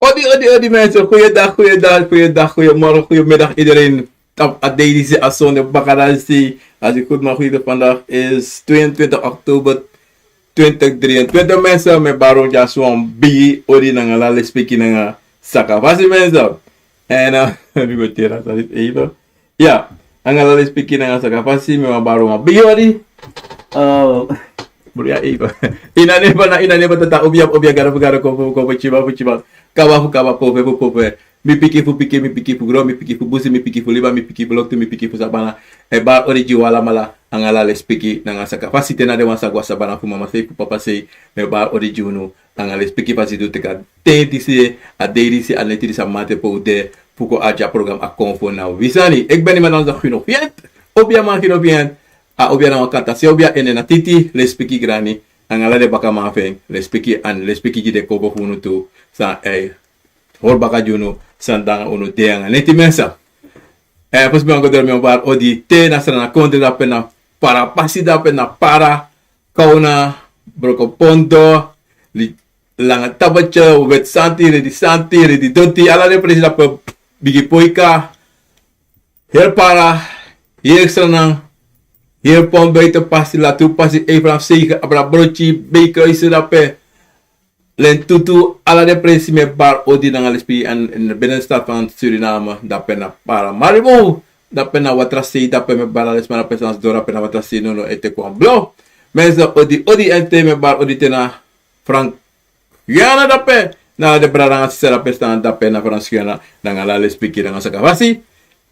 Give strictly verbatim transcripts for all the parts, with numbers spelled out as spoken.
Odi, odi, odi mensen. Goeiedag, goeiedag, goeiedag, goeiemorgen, goeiemiddag iedereen. Op a dei disi, a zonde bakadasi. Als ik goed mag weten, vandaag is tweeëntwintig oktober twintig drieëntwintig mensen. Met Baron Jaswan, Biggie, Odi, nanga Lale Spiki, nanga Sakafasi mensen. En, eh, nu moet je dat even. Ya, nanga Lale Spiki nanga Sakafasi, mi wan Baron wan Biggie Odi. Eh, bro, ya, even. Ina neba na, ina neba tata, obia, obia, gara, gara, kopo, kopo, chiba, chiba. Kaba fu kaba, pope fu pope. Mi piki fu piki, mi piki fu gro, mi piki fu busi, mi piki fu liba, mi piki fu loktu, mi piki fu sabana. E Baron Odi gi un alamala, nanga Lale Spiki nanga Sakafasi, te na den wan sa go a sabana fu mama sei, fu papa sei, mi Baron Odi gi unu. Nanga Lespeki fasi du teki a ten disi, a dei disi, a neti disi, a mamanten pe un de, fu kon arki a program A Konfo Na Wi Sani. Ik ben niemand anders dan Gino Fient. Obiaman Gino Fient. A obia na wan kantasi, obia en na Titi, Lespeki Grani. Nanga ala den bakaman fu en, Lespeki, èn Lespeki gi den konfo fu unu tu. San e hori baka gi unu, san dan unu de nanga neti mensen. Eh, fosi mi wan go doro, mi wan Baron Odi te na Sranan Kondre, dape na Para, pasi dape na Para, Kauna, Brokopondo, Li-, Langa Tabatya, Weti Santi, Redi Santi, Redi Doti, ala den presi dape, Bigi Poika, heri Para, heri Sranan, heri Pon Buiten, pasi Latu, pasi Eifran Seger, Abra Brochi, Beekhuizen dape, Lentutu, ala den presi, mi e Baron Odi nanga Lespeki, èn in de binnenstad van Suriname, dape na Paramaribo, dape na Watrasei, dape mi e Baron Odi, sma dape san sidon dape na Watrasei, no, no, ete kon blo. Mensen, Odi, Odi, èn te mi e Baron Odi te na Frans Guyana dape, na den brada nanga sisa dape san dape na Frans Guyana, nanga Lespeki, nanga Sakafasi.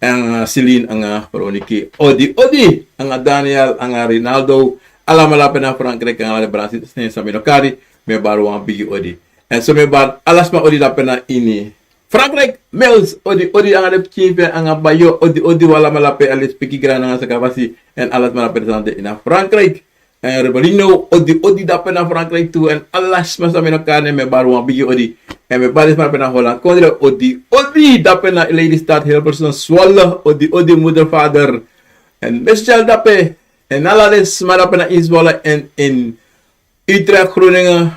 Nanga Celine, nanga Veroniki, Odi, Odi, nanga Daniel, nanga Rinaldo, alamala dape na Frankrijk, nanga ala den brada nanga sisa san mi no kari, mi e Baron wan bigi Odi. Èn so mi e Baron ala sma Odi dape na ini Frankrijk, Mils, Odi, Odi, nanga den pikin fu en, nanga Bayo, Odi, Odi, un alamala dape, Lespeki, Grani nanga Sakafasi, èn ala sma dape san de ini Frankrijk. Èn Rebelino, Odi, Odi, dape na Frankrijk tu, èn ala sma san mi no kari nen, mi e Baron wan bigi Odi. Èn mi e Baron sma dape na Holland Kondre, Odi, Odi, dape na Lelystad, Hilversum, Zwolle, Odi, Odi, moeder, vader. Èn Michel dape, èn ala den sma dape na ini Zwolle, èn ini Utrecht, Groningen,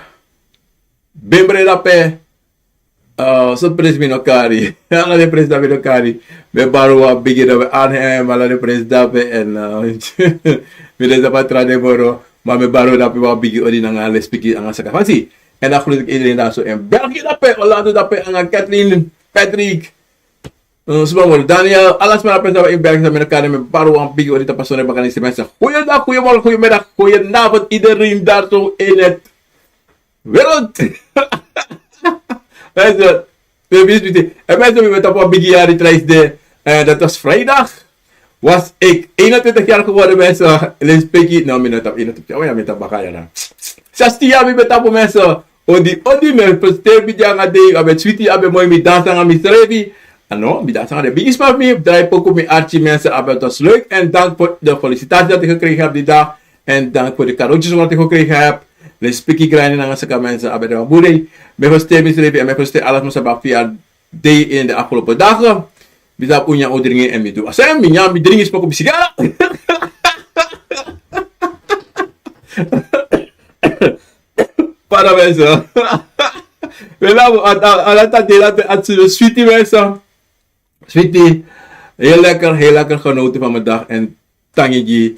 Bimbre dape, eh, so presi mi no kari. Ala den presi dape mi no kari. Mi e Baron wan bigi dape, Arnhem, ala den presi dape, èn, eh, mi no sabi tra den moro, ma mi e Baron dape wan bigi Odi nanga Lespeki nanga Sakafasi. Èn dan groet ik iedereen daar zo in België dape, Orlando dape, nanga Kathleen, Patrick, eh, sma moro, Daniel, ala sma dape san de in België san mi no kari nen, mi e Baron wan bigi Odi tapu a sondre bakadisi, mensen. Goeiedag, goeiemorgen, goeiemiddag, goedenavond iedereen daar zo in het wereld. Mensen, we wisten het. En mensen, we weten op een bigi yari trijs de, eh, dat was vrijdag. Was ik eenentwintig jaar geworden, mensen. Lespeki, no, mi no tapu eenentwintig, oh ja, mi tapu baka yari. Zestien jaar mi ben tapu, mensen. Odi, Odi, mi e feliciteer bigi nanga dei, a ben switi, a ben moi, mi dansi nanga misrefi. Ah no, mi dansi nanga den bigisma fu mi, drai poku, mi arki, mensen, a ben, het was leuk en dank voor de felicitatie dat ik gekregen heb die dag. En dank voor de cadeautjes wat ik gekregen heb. Lespeki, Grani nanga Saka, mensen, a ben de wan bun dei. Mi e feliciteer misrefi, èn mi e feliciteer ala sma san ben abi verjaardag in de afgelopen dagen. Mi sabi un nyan, un dringi, èn mi du a sani, mi nyan, mi dringi, smoke, mi sigara. Para, mensen. We laten, a, a, a, dat, dat, dat, dat, dat, sweetie, mensen. Sweetie, heel lekker, heel lekker genoten van mijn dag. En tangi gi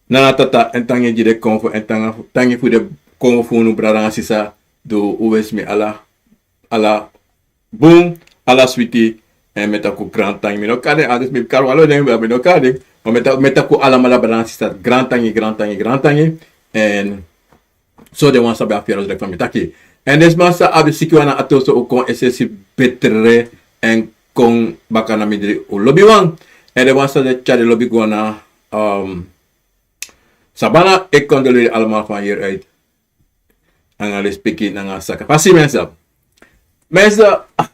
Nana Tata, en tangi gi den konfo, en tangi, tangi fu den konfo fu unu brada nanga sisa, di un wens mi ala, ala bun, ala switi, èn mi e taki un grantangi. Mi no kari den, anders mi kari wan lo nen, ma mi no kari den. Ma mi e ta-, mi e taki un alamala brada nanga sisa, grantangi, grantangi, grantangi. Èn so den wan san ben abi verjaardag, leki fa mi taki. Èn den sma san abi sikiwan na ato, so un kon esesi betre èn kon baka na mindri, un lobiwan. Èn den wan san de tyari lobi go na, ehm, sabana, ik condoleer allemaal van hieruit. Nanga lespeki, nanga saka fasi, mensen. Mensen, ah,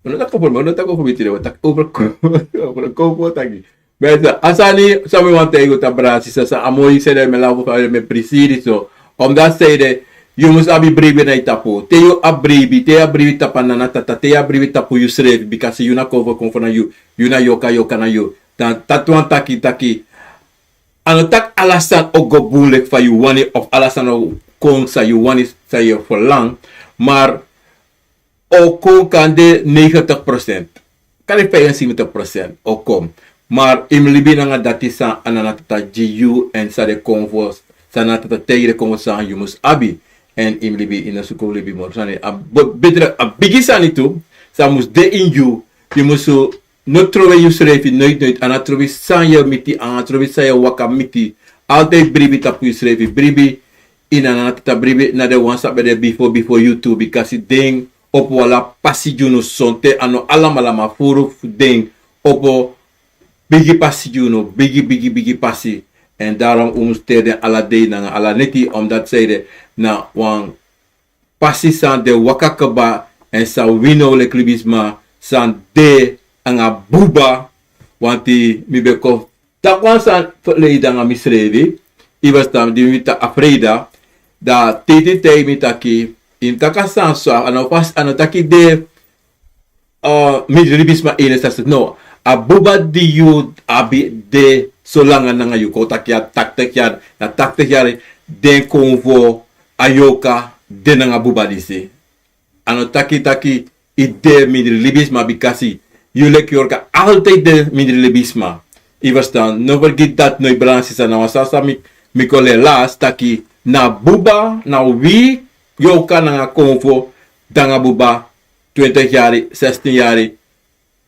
we no taki over, we no taki over mi tide, we taki over ko-, over konfo taki. Mensen, a sani san mi wani taigi un, tapu brada sisa, san a moi sani, mi e lafu fa mi e presi disi so. Omdat sani de, yu mus abi bribi na yu tapu. Te yu abi bribi, te yu abi bribi tapu a Nana Tata, te yu abi bribi tapu yusrefi, bika yu na konfo, konfo na yu, yu na yorka, yorka na yu. Dan dati wani taki taki a no taki ala sani o go bun leki fa yu wani, of ala sani o kon san yu wani, san yu e ferlang. Maar o kon kan de negentig procent. Kan de vijfenzeventig procent o kon. Maar yu mus libi nanga dati san a Nana Tata gi yu èn san den konfo, san Nana Tata taigi den konfo san yu mus abi. Èn yu mus libi, yu no suku libi moro sani. A be-, betre, a bigi sani tu, san mus de ini yu, yu mus no trowe yusrefi noiti noiti, a no trobi san yu e miti, a no trobi san yu e waka miti. Altijd bribi tapu yusrefi, bribi ini a Nana Tata, bribi na den wan san ben de bifo, bifo yu tu, bikasi den opo ala pasi gi unu sonte, a no alamala, ma furu fu den opo bigi pasi gi unu, bigi, bigi, bigi pasi. Èn daarom un mus teri den ala dei nanga ala neti, omdat san ede na wan pasi san den waka kaba, èn san wi now leki libisma san de nanga buba. Want mi ben kon taki wan sani ferleden nanga misrefi. Yu ferstan, di mi taki a freida, dan titi taigi mi taki, yu mus taki a sani so, a no fasi, a no taki de, eh, mindri libisma ini sasi. No, a buba di yu abi de solanga nanga yu, kon taki a tachtig yari, na tachtig yari den konfo, a yorka de nanga buba disi. A no taki taki yu de mindri libisma, bikasi yu leki yorka altijd de mindri libisma. Yu ferstan, no fergiti dati noiti, brada nanga sisa, na wan sani san mi, mi kon leri lasi, taki na buba, na wi yorka nanga konfo de nanga buba, twintig yari, zestien yari,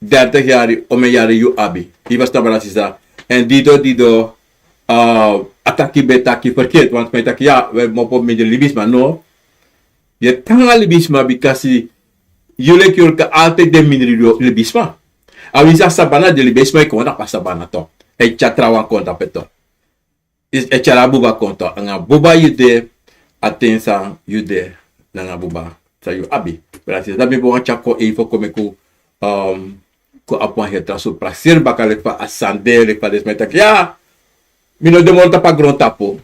dertig yari, omeni yari yu abi. Yu ferstan, brada nanga sisa. Èn didon, didon, eh, a taki ben taki ferkeerd, want mi taki, ya, wi e kmopo mindri libisma, no. Yu e tan nanga libisma, bikasi yu leki yorka altijd de mindri libisma. A winsi a sabana de, libisma e kon tapu a sabana tu. E tyari trawan kon tapu tu. Yu e tyari a buba kon tu. Nanga buba yu de, a ten san yu de, nanga buba san yu abi. Brada nanga sisa, dati mi ben wani tyari kon even kon meki un, um, kon abi wan heri tra sortu prakseri baka, leki fa a sani de, leki fa den sma e taki, ya, mi no de moro tapu a grontapu.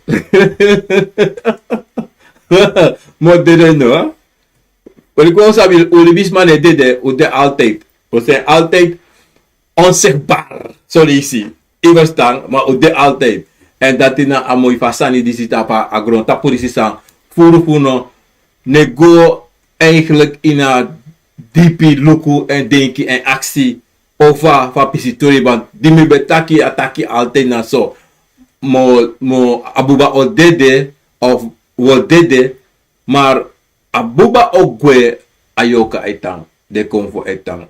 Mi o dede no, hè? Wi kon sabi, un libisma no e dede, un de altijd. Un de altijd onzichtbaar, so leisi. Yu ferstan, ma un de altijd. Èn dati na a moi fu a sani disi tapu a grontapu disi, san furu fu unu no e go eigenlijk ini a dipi luku èn denki èn aksi over fa a pisi turi, want di mi ben taki, a taki altijd na so. Mi o, mi o, a buba o dede, of wi o dede, maar a buba o gwe, a yorka e tan, den konfo e tan.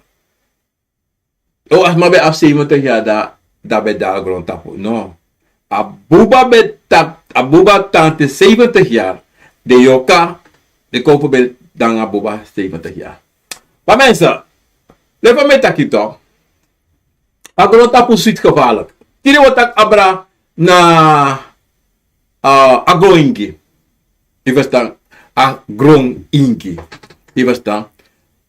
O, a sma ben abi zeventig yari, dan, dan a ben de a grontapu. No. A buba ben tan, a buba tan te zeventig yari. Den yorka, den konfo ben de nanga buba zeventig yari. Ma mensen, leki fa mi e taki tu, a grontapu switi gevaarlijk. Tide wi o taki abra na, ah, a gron ingi. Yu ferstan? A gron ingi. Yu ferstan?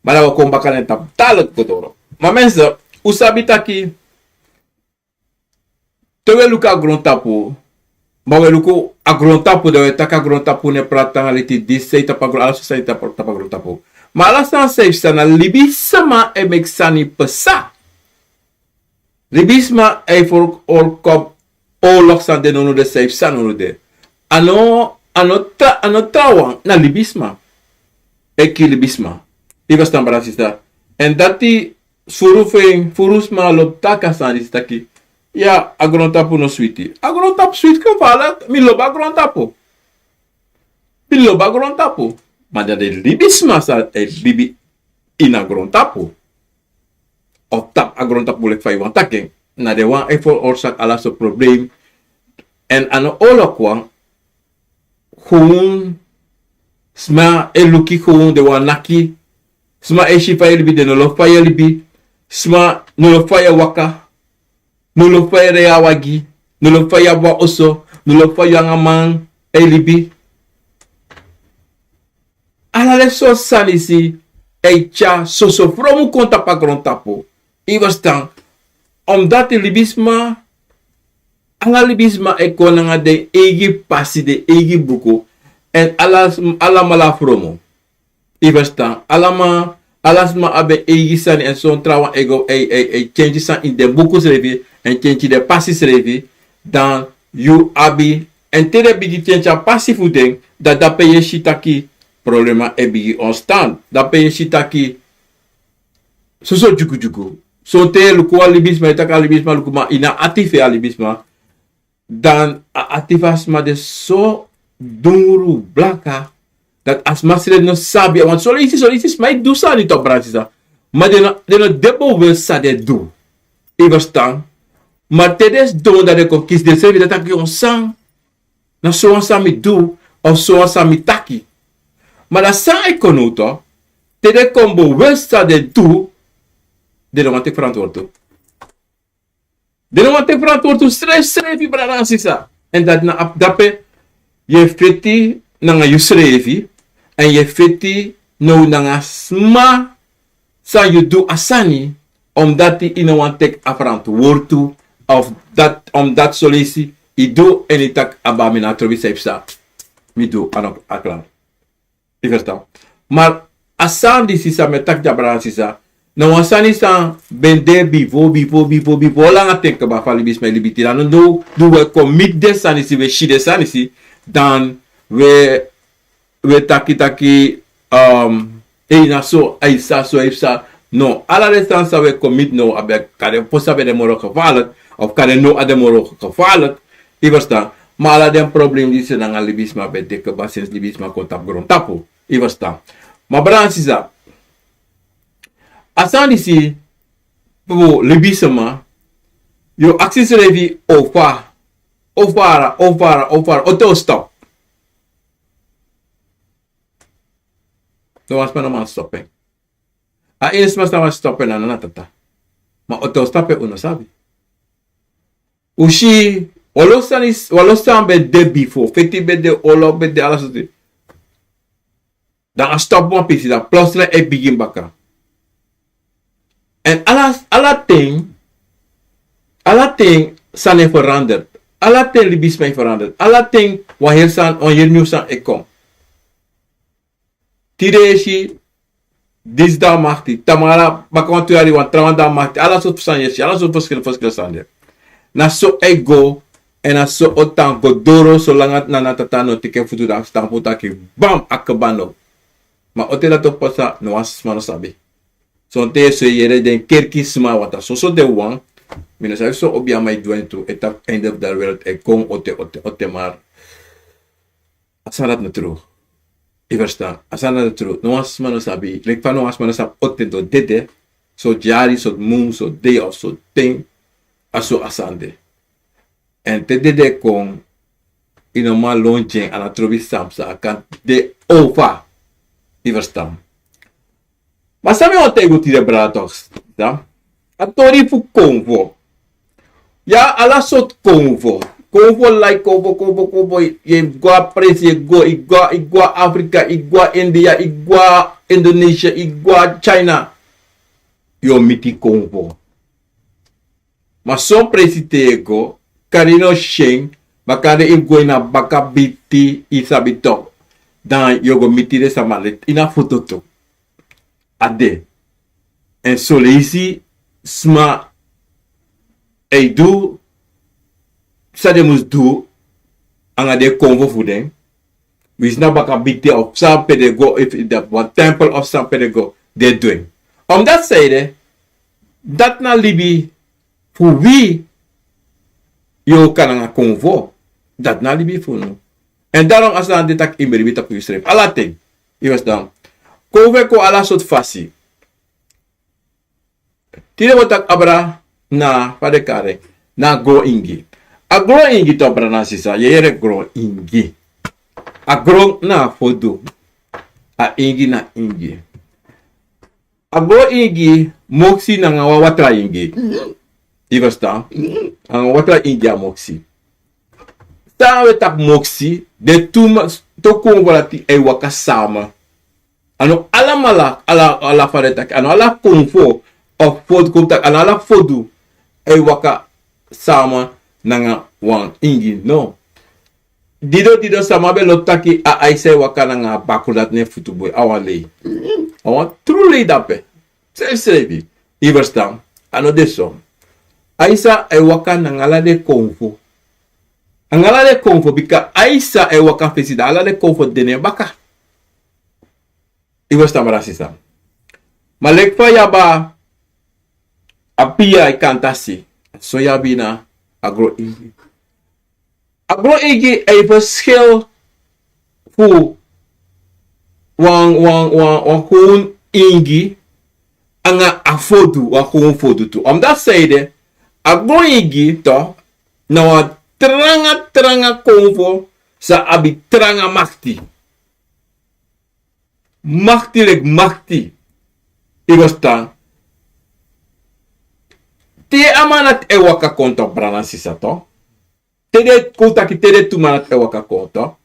Ma dan wi o kon baka na en tapu, dadilik go doro. Ma mensen, un sabi taki, te wi e luku a grontapu, ma wi e luku a grontapu, dan wi e taki a grontapu no e prati nanga leti disi, san e tapu a gron, ala sortu sani e tapu, tapu a grontapu. Ma ala sani san e psa, na libisma e meki sani psa. Libisma e voorkomen oorlog san de, nownow de san e psa nownow de. A no, a no tra-, a no trawan, na libisma e kiri libisma. Yu ferstan, brada nanga sisa? Èn dati furu fu en, furu sma lobi taki a sani disi, taki, ya, a grontapu no switi. A grontapu switi, kon fala, mi lobi a grontapu. Mi lobi a grontapu. Ma dan den libisma san e libi ini a grontapu, of tapu a grontapu, leki fa yu wani taki en, na den wan e veroorzaak ala sortu probleem. Èn a no oorlog wan, gewoon, sma e luku gewoon, den wani naki. Sma e si fa yu e libi, den no lobi fa yu e libi. Sma no lobi fa yu e waka. No lobi fa yu e rei a wagi. No lobi fa yu abi wan oso. No lobi fa yu nanga man e libi. Ala den sortu sani disi e tyari soso fromu kon tapu a grontapu. Yu ferstan? Omdat libisma, ala libisma e kon nanga den eigi pasi, den eigi buku. Èn ala, alamala fromu. Yu ferstan? Alama-, ala sma abi en eigi sani, èn son trawan e go, e, e, e kenki sani ini den buku srefi, èn kenki den pasi srefi, dan yu abi, èn te den bigin kenki a pasi fu den, dan dape yu e si taki problema e bigin ontstaan. Dan pe yu e si taki soso dyugudyugu. Sonten yu e luku wan libisma, yu e taki a libisma luku, ma yu no abi ati fu a libisma. Dan a ati fu a sma de so dungru blaka, dati a sma srefi no sabi. Want son leisi, son leisi sma e du sani, toch, brada sisa. Ma den no, den no de bewust san den e du. Yu e ferstan? Ma te den sidon, dan den kon kisi densrefi, dan taki: "Yu san, na sowan san mi du, of sowan san mi taki." Ma dan san e kon now, toch, te den kon bewust san den e du, den no wani teki ferantwortu. Den no wani teki ferantwortu srefsrefi, brada nanga sisa. Èn dati na a, dape yu e feti nanga yusrefi, èn yu e feti now nanga sma san yu du a sani, omdati yu no wani teki a ferantwortu, of dati, omdati son leisi yu du èn yu taki: "Abaa, mi no abi trobi san yu psa. Mi du, a no, a klari." Yu e ferstan? Ma a sani disi san mi e taki dya, brada nanga sisa, na wan sani san ben de bifo, bifo, bifo, bifo langa ten kaba, fa libisma e libi tide. A no now, di wi e kon miti den sani disi, wi e si den sani disi, dan wi e, wi e taki taki, um, ei, na so, a e psa, so a e psa. No, ala den sani san wi e kon miti now, a ben, kande fosi a ben de moro gevaarlijk, of kande now a de moro gevaarlijk. Yu e ferstan? Ma ala den problema disi nanga libisma ben de kaba sensi libisma kon tapu grontapu. Yu e ferstan? Ma brada nanga sisa, a sani disi, fu libisma, yu o aksi yusrefi: "Ofa, ofa, ofa, ofa, ote o stop?" No wan sma no man stop en. A enigi sma san wani stop en na Nana Tata. Ma ote o stop en, un no sabi. Un si, wan lo sani, wan lo sani ben de bifo, feti ben de, olo ben de, ala sortu. Dan a stop wan pisi, dan plotseling a e bigin baka. Èn ala, ala ten, ala ten sani e verander. Ala ten libisma e verander. Ala ten wan heri sani, wan heri nyun sani e kon. Tide yu e si, disi de a makti, tamara baka wan tu yari wan trawan de a makti, ala sortu sani yu e si, ala sortu ferskil ferskil sani de. Na so a e go, èn na so a o tan go doro, solanga Nana Tata no teki en futu dan a stampu taki bam, a kaba now. Ma ote dati o pasa, no wan sma no sabi. Sonten yu e yere den kerki sma, want a soso den wan, mi no sabi son obiaman e du en tu, e taki einde fu a wereld e kon, ote, ote, ote, ma a sani dati no tru. Yu e ferstan? A sani dati no tru. No wan sma no sabi. Leki fa no wan sma no sabi ote den o dede, sortu yari, sortu mun, sortu dei of sortu ten, a so a sani de. Èn te dede kon, yu no man lon gi en, a no trobi san psa, a kan de over. Yu e ferstan? Ma san mi wani taigi un tide, brada, toch, dan a tori fu konfo. Ya, ala sortu konfo. Konfo, like, konfo, konfo, konfo. Yu e go a presi, yu e go, yu e go, yu e go a Afrika, yu e go a India, yu e go a Indonesia, yu e go a China. Yu o miti konfo. Ma son presi te yu e go, kande yu no si en, ma kande yu go ini a baka biti, yu sabi toch. Dan yu o go miti den sama leti ini a foto tu. A de. Èn son leisi sma e du san den mus du anga den konfo fu den. Winsi na baka biti of san pe den go, efu dati wan tempel of san pe den go, den e du en. Omdati san ede, dati na libi fu wi. Yu o kon nanga konfo, dati na libi fu unu. Èn daarom a sani de taki yu mus libi tapu yusrefi ala ten. Yu e ferstan? Konfo e kon ala sortu fasi. Tide wi o taki abra na fa den e kari en, na gron ingi. A gron ingi toch, brada nanga sisa, yu e yere, gron ingi. A gron na fodu. A ingi na ingi. A gron ingi moksi nanga wan watra ingi. Yu e ferstan? Nanga wan watra ingi a moksi. San wi e taki moksi, den tu ma, tu konfo dati e waka sama. A no alamala, ala, ala fa den e taki, a no ala konfo, of fodu, kon taki, a no ala fodu e waka sama nanga wan ingi, no. Dido, dido, sama ben lobi taki a aisa e waka nanga a bakru, dati na en futu bun, a wan lei. A wan tru lei dape. Srefsrefi. Yu e ferstan? A no de so. Aisa e waka nanga ala den konfo. Nanga ala den konfo, bika aisa e waka fesi, dan ala den konfo de na en baka. Yu go stan brada sisa. Ma leki fa yu abi a pia e kantasi, so yu abi na a gron ingi. A gron ingi e verschil fu wan wan wan wan gewoon ingi anga a fodu, wan gewoon fodu tu. Omdat zij de a gron ingi to na wan tranga tranga konfo san abi tranga makti. Makti leki makti. Yu go stan. Te a man dati e waka kon to brada sisa to, te den kon taki te den tu man dati e waka kon to,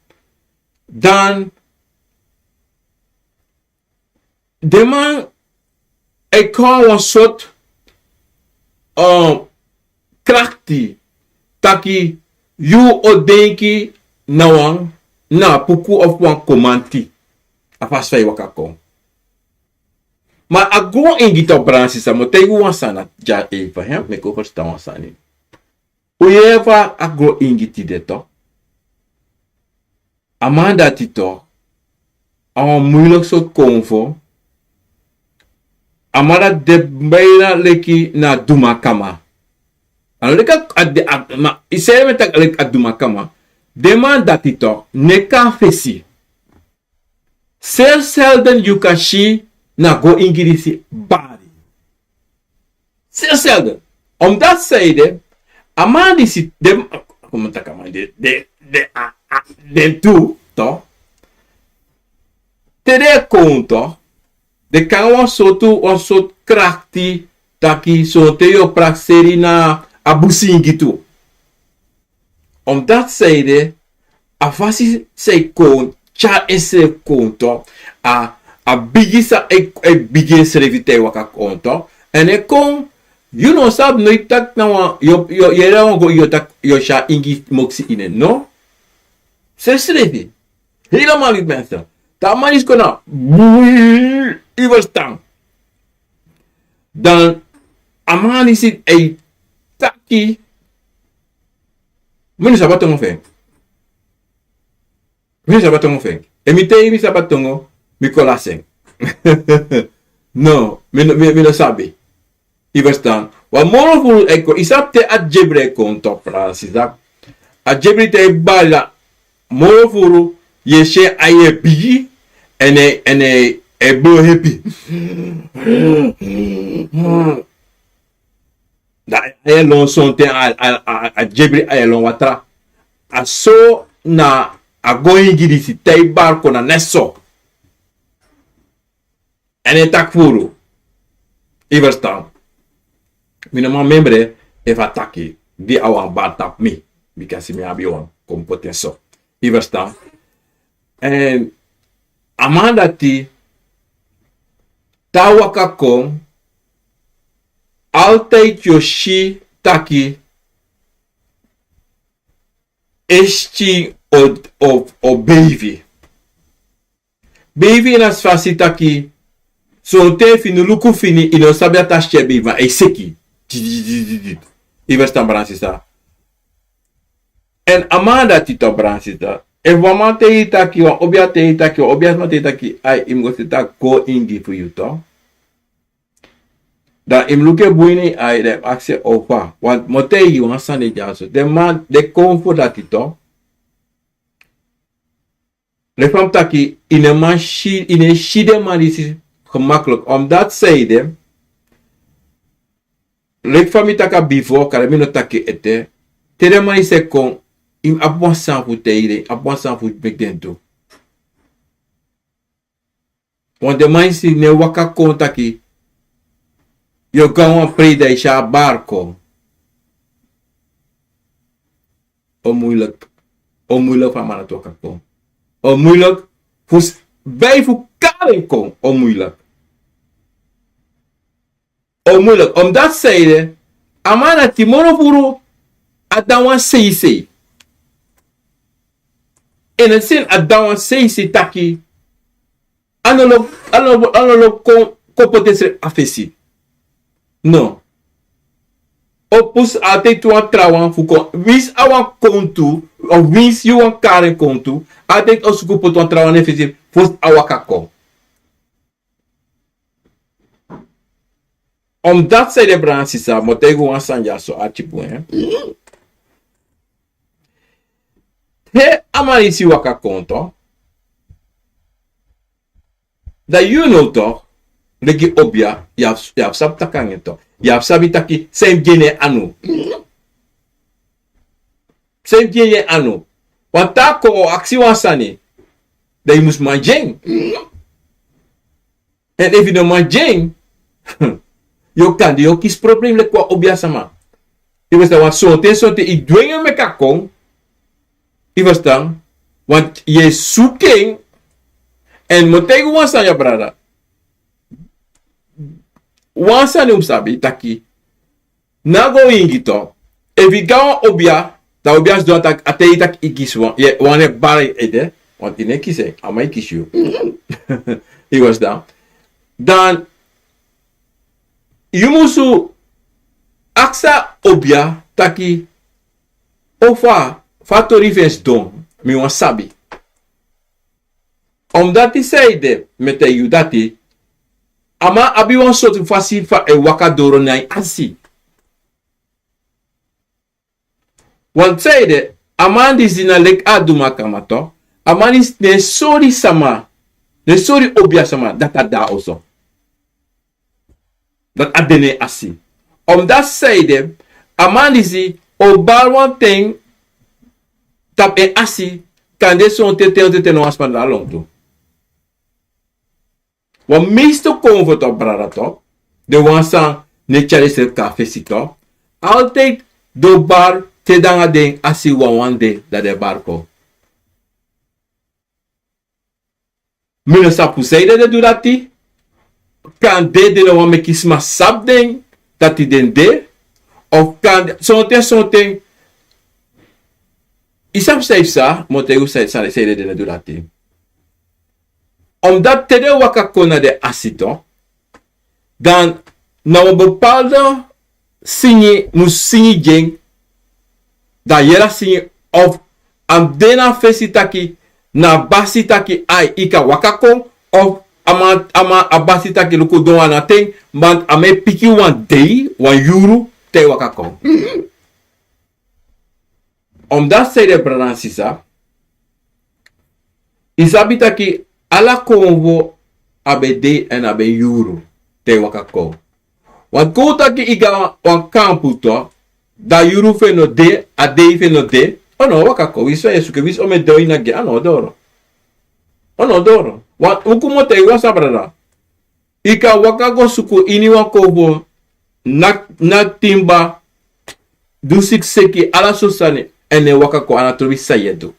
dan den man e kon wan sort krakti taki yu o denki na wan na puku of wan komanti. A fasi fa yu waka kon. Ma a gron ingi to brada sisa, mi o taigi wan sani dya even, meki un ferstan wan sani. Un yere fa a gron ingi tide to. A man dati to a wan muiliki sortu konfo. A man dati de bina leki na dumakama. A no leki a de a ma yu seri mi e taki leki a dumakama. Den man dati to no e kon na fesi. Seri selden yu kan si na go ingi disi bari. Seri selden. Omdat zij de a man disi den, kon mi taki a man de de de a a den tu to. Te den e kon to, den kon nanga wan sortu wan sortu krakti taki sonten yu o prakseri na a busingi tu. Omdat zij de a fasi san yu kon tyari ensrefi kon to, a a bigi san e bigi ensrefi te yu waka kon to. Èn e kon yu no sabi noiti taki na wan yu o yere wan go yu o taki yu o si a ingi moksi ini en no. Sensrefi. Helemaal niet mensen. Te a man disi kon na bui yu ferstan. Dan a man disi e taki. Mi no sabi a tongo fu en. Mi no sabi a tongo fu en. Efu mi taigi yu mi sabi a tongo, mi kon lasi en. No, mi no sabi. Yu ferstan? Wan moro furu e kon yu sabi te a dyebri e kon to brada sisa. A dyebri te yu bari dan moro furu yu e si en ai e bigi. Èn en e blo hepi. Dan ai e lon sonten a dyebri ai e lon watra. A so na a go ingi disi te yu bari kon na net so. Èn en taki furu. Yu ferstan? Mi no man memre efu a taki di a wan bari tapu mi. Bika si mi abi wan kon mi poti en so. Yu ferstan? Èn a man dati te a waka kon altide yu o si taki en skin o beifi. Beifi ini a fasi taki sonten efu yu no luku fini yu no sabi dati a skin e beifi ma e seki. Yu ferstan brada sisa? Èn a man dati to brada sisa, efu wan man taigi yu taki wan obi a taigi yu taki wan obi a sma taigi yu taki ai yu mus go seti a go ingi fu yu to. Dan yu mus luku en bun ini yu ai dan yu mus aksi en ofa. Mi o taigi yu wan sani dyaso den man den kon fu dati to. Leki fa mi taki yu no e man si yu no e si den man disi gemakliki omdati san yu de. Leki fa mi taki a bifo kari mi no taki ete. Te den man disi e kon yu mus abi wan sani fu taigi den yu abi wan sani fu meki den du. Want den man disi no e waka kon taki yu o go na wan prei dan yu si a bari kon. O muilik. O muilik fu a man dati waka kon. O muilik fu bai fu kari en kon o muilik. O muilik omdati san yu de a man dati moro furu a dan wan seisei. Ini a seni a dan wan seisei taki a no lobi a no lobi kon poti ensrefi a fesi. No. O pusu altide wan trawan fu kon winsi a wan kontu of winsi yu wan kari en kontu. Altide o suku poti wan trawan na en fesi fosi a waka kon. Omdat sei de brada nanga sisa, mi o taigi wan sani dya so, arki bun, hè. Te a man disi waka kon, to, dan yu no, to, leki obia, yu abi, yu abi sabi taki nanga en, to. Yu abi sabi taki san yu e gi en na en anu. San yu e gi en na en anu. Wan taa kon o aksi wan sani, dan yu mus man gi en. Èn efu yu no man gi en, yu o kan de yu o kisi problem leki wan obia sama. Yu ferstan, want sonten, sonten yu dwengi en meki a kon. Yu ferstan, want yu e suku en. Èn mi o taigi wan sani, ya brada. Wan sani un mus sabi taki, na go ingi, to. Efu yu go na wan obia, dan obia sidon, a taki, a taigi yu taki yu kisi wan, yu wani bari ede, want yu no e kisi en, a man e kisi yu. Yu ferstan. Dan yu musu aksi a obia taki, o fa, fa a tori fu en sidon, mi wani sabi. Omdat sei de, mi e taigi yu dati, a man abi wan sortu fasi fa en e waka doro na en asi. Want sei de, a man disi na leki a dumakama, to. A man disi no e sori sama, no e sori obia sama dati a de na oso. Dati a de na en asi. Omdat sei de, a man disi o bari wan ten tapu en asi, kande sonten, ten, ten, ten na wan sma na lontu. Wan meeste konfo, to, brada, to, den wan san no e tyari srefi kon na fesi, to, altijd den o bari te nanga den asi wanwan de, dan den e bari kon. Mi no sabi fu san ede den du dati. Kande den no wani meki sma sabi den dati den de. Of kande sonten, sonten, yu sabi san yu psa, mi o taigi yu san, san, san ede den du dati. Omdat te den waka kon na den asi, to, dan na wan bepaalde singi, mus singi gi en, dan a yere a singi, of a mus de na fesi taki, na a basi taki ai, yu kan waka kon, of a man, a man, a basi taki luku, don wan na ten, want a man e piki wan dei, wan yuru, te yu waka kon. Omdat sei de, brada nanga sisa, yu sabi taki ala konfo abi en dei èn abi en yuru te yu waka kon. Want kon un taki yu go na wan kampu, to, dan a yuru fu en no de, a dei fu en no de, a no o waka kon. Winsi yu e suku en, winsi omeni den o ini a gi en, a no o doro. A no o doro. Want un kon, mi o taigi yu wan sani, brada. Yu kan waka go suku ini wan konfo, naki, naki timba, du sikiseki, ala sortu sani, èn den waka kon, a no trobi san yu e du.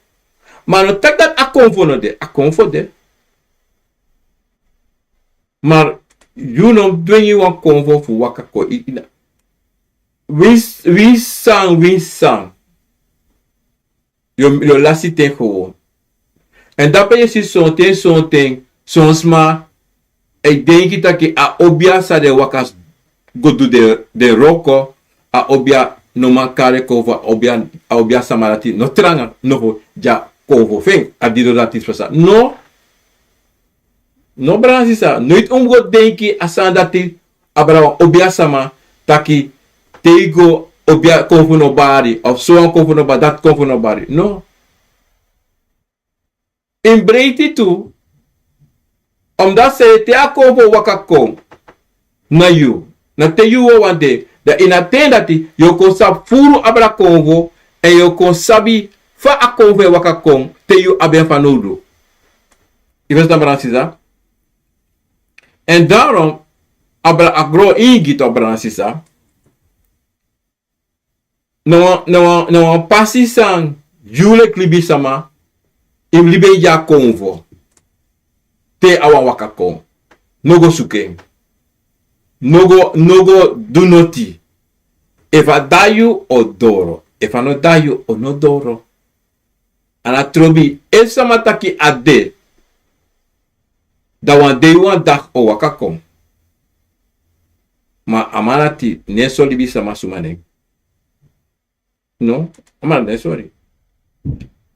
Ma a no taki dati a konfo no de, a konfo de. Ma yu no mus dwengi wan konfo fu waka kon. Yu, yu na, winsi, winsi san, winsi san. Yu o, yu o lasi ten gewoon. Èn dape yu e si sonten, sonten, son sma e denki taki a obia san den waka go du den, den wroko, a obia no man kari konfo, a obia, a obia sama dati no tranga, no fu gi a konfo fu en, a didon dati pasa. No. No, brada nanga sisa, noiti un mus go denki a sani dati abra wan obia sama, taki te yu go, obia konfo no bari, of so wan konfo no bari, dati konfo no bari. No. Yu mus breiti tu, omdat sei de, te a konfo waka kon na yu, na te yu wawan de, dan ini a ten dati yu o kon sabi furu abra konfo, èn yu o kon sabi fa a konfo e waka kon te yu abi en fanowdu. Yu ferstan, brada nanga sisa? Èn daarom, abra, a gron ingi tu, brada nanga sisa, na wan, na wan, na wan pasi san yu leki libisama yu mus libi en gi a konfo. Te a wani waka kon, no go suku en. No go, no go du noti. Efu a de na yu, o doro. Efu a no de na yu, o no doro. A no trobi. Efu sama taki a de, dan wan dei, wan dagi o waka kon. Ma a man dati no e sori libisama suma nen. No, a man no e sori.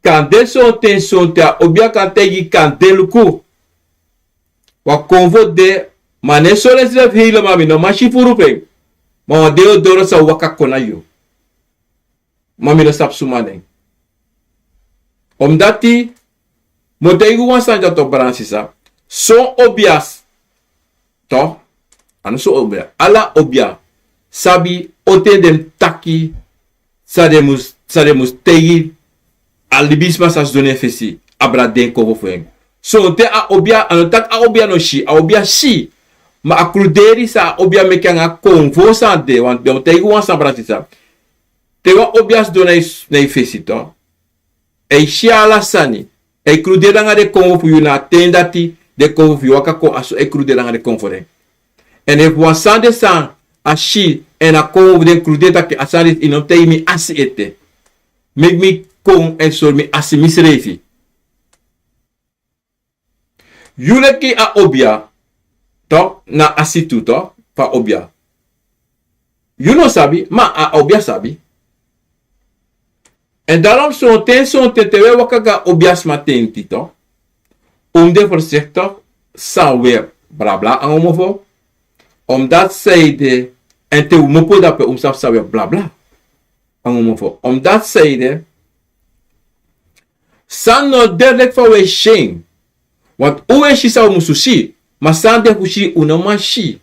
Kande sonten, sonten a obia kan taigi kande luku, wan konfo de, Ma ne sole srefi heilema mi no man si furu fu en. Ma wan dei o doro sa waka kon na yu. Ma mi no sabi suma nen. Omdati mi o taigi wan sani dati, o brada nanga sisa. Son obias, to, a no son obia, ala obia sabi oten den mus taki, san den mus, san den mus taigi a libisma san sidon na en fesi, abra den konfo fu en. Sonten a obia, a no taki a obia no si, a obia si. Ma a kruderi san a obia meki nanga konfo san de, want den o taigi wan sani, brada nanga sisa. Te wan obia sidon na en, na en fesi, to, a e si ala sani. A e kruderi nanga den konfo fu yu, na a ten dati den konfo fu yu waka kon, a so a e kruderi nanga den konfo fu den. Èn efu wan sani de san a si, èn a konfo fu den kruderi taki a sani disi, yu no mus taigi mi asi ete. Meki mi kon èn sori mi asi misrefi. Yu leki a obia, to, na asi tu, to, fu a obia. Yu no sabi, ma a obia sabi. Èn daarom sonten, sonten te wi e waka go a obiasma tenti, to, un mus de voorzichtig san wi e blabla nanga un mofo. Omdati sanede, èn te un kmopo drape un mus sabi san wi e blabla nanga un mofo. Omdati sanede, san no de leki fa un e si en. Want un e si san un musu si, ma san de fu si un no man si.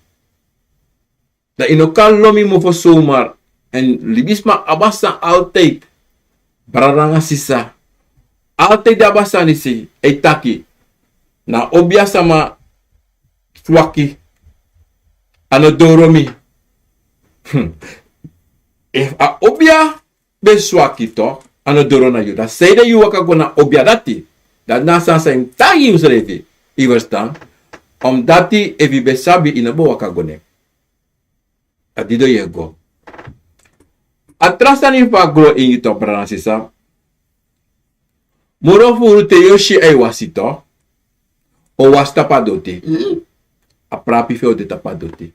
Dan yu no kan lon mi mofo somar. Èn libisma abi a sani altijd. Brada nanga sisa. Altijd den abi a sani disi e taki. Na obia sama swaki, a no doro mi. Hmm. Efu a obia ben swaki, to, a no doro na yu, dan sanede yu waka go na obia dati? Dati na a sani san yu mus taigi yusrefi. Yu ferstan? Omdati efu yu ben sabi, yu no bo waka go nen. A didon yu e go. A tra sani fu a gron ingi, to, brada nanga sisa. Moro furu te yu o si a e wasi, to, o wasi tapu a doti. Mm. A prapi fu en o de tapu a doti.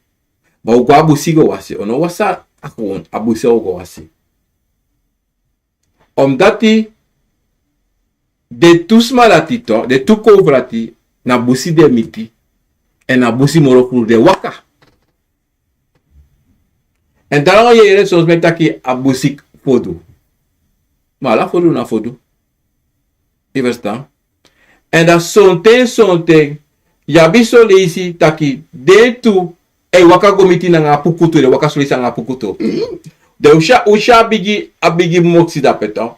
Ma un go a busi go wasi, un no wasi a kon, a busi un go wasi. Omdati den tu sma dati, to, den tu konfo dati, na busi den miti. Èn na busi moro furu den waka. Èn dan yu e yere son sma e taki a busi fodu. Ma ala fodu na fodu. Yu ferstan? Èn dan sonten, sonten yu abi son leisi taki den tu e waka go miti nanga a puku tu, den waka son leisi nanga a puku tu. Mhm. Dan un si a, un si a bigi, a bigi moksi drape, to.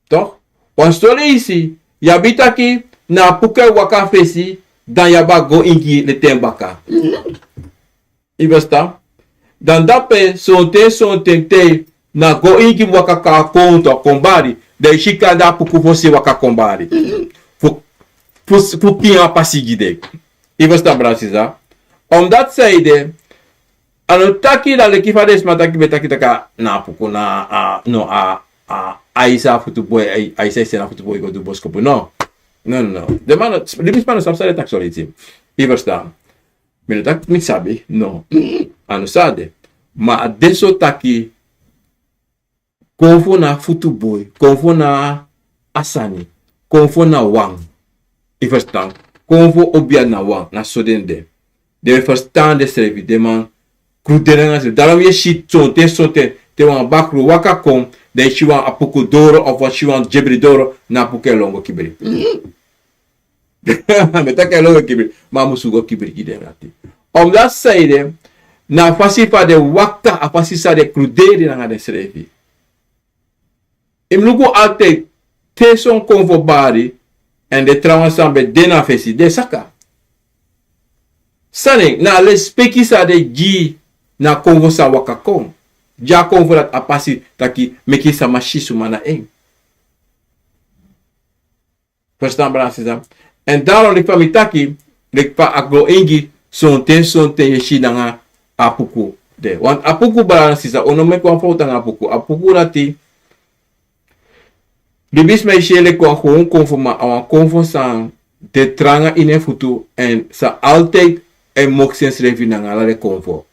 To? Wan son leisi yu abi taki na a puku e waka fesi, dan yu abi a gron ingi leti en baka. Mhm. Yu ferstan? Dan drape sonten, sonten te na gron ingi mus waka kon a konto, kon bari, dan yu si kande a puku fosi waka kon bari. Mhm. Fu, fu, fu kiin a pasi gi den. Yu ferstan, brada nanga sisa? Omdati sanede, a no taki dan leki fa den sma taki, ben taki taki a, na a puku na, a, no, a, a, a isi a futu boi, a, a isi a isi na futu boi go du boskopu. No. No, no, no. Den man no, libisma no sabi san den taki son leisi. Yu ferstan? Mi no taki mi sabi, no. A no san a de. Ma a de so taki konfo na futu boi, konfo na a sani, konfo na wan. Yu ferstan? Konfo, obia na wan, na so den de. Den ferstan densrefi, den man kruderi nanga srefi. Daarom yu e si sonten, sonten te wan bakru waka kon, dan yu si wan a puku doro, of wan si wan dyebri doro, na a puku e lon go kibri. Mhm. Mi e taki a lon go kibri, ma a musu go kibri gi den dati. Omdati sanede, na a fasi fa den waka, a fasi san den kruderi nanga densrefi. Yu mus luku altijd, te son konfo bari, èn den trawan san ben de na fesi, den saka. San nen, na a lespeki san den gi na a konfo san waka kon. Gi a konfo dati a pasi taki meki sama si suma na en. Ferstan, brada nanga sisa? Èn daarom leki fa mi taki, leki fa a gron ingi, sonten, sonten yu e si nanga a puku de. Want a puku, brada nanga sisa, un no meki wan fowtu nanga a puku. A puku dati, libisma e si en leki wan gewoon konfo, ma a wan konfo san de tranga ini en futu, èn san altijd e moksi ensrefi nanga ala den konfo.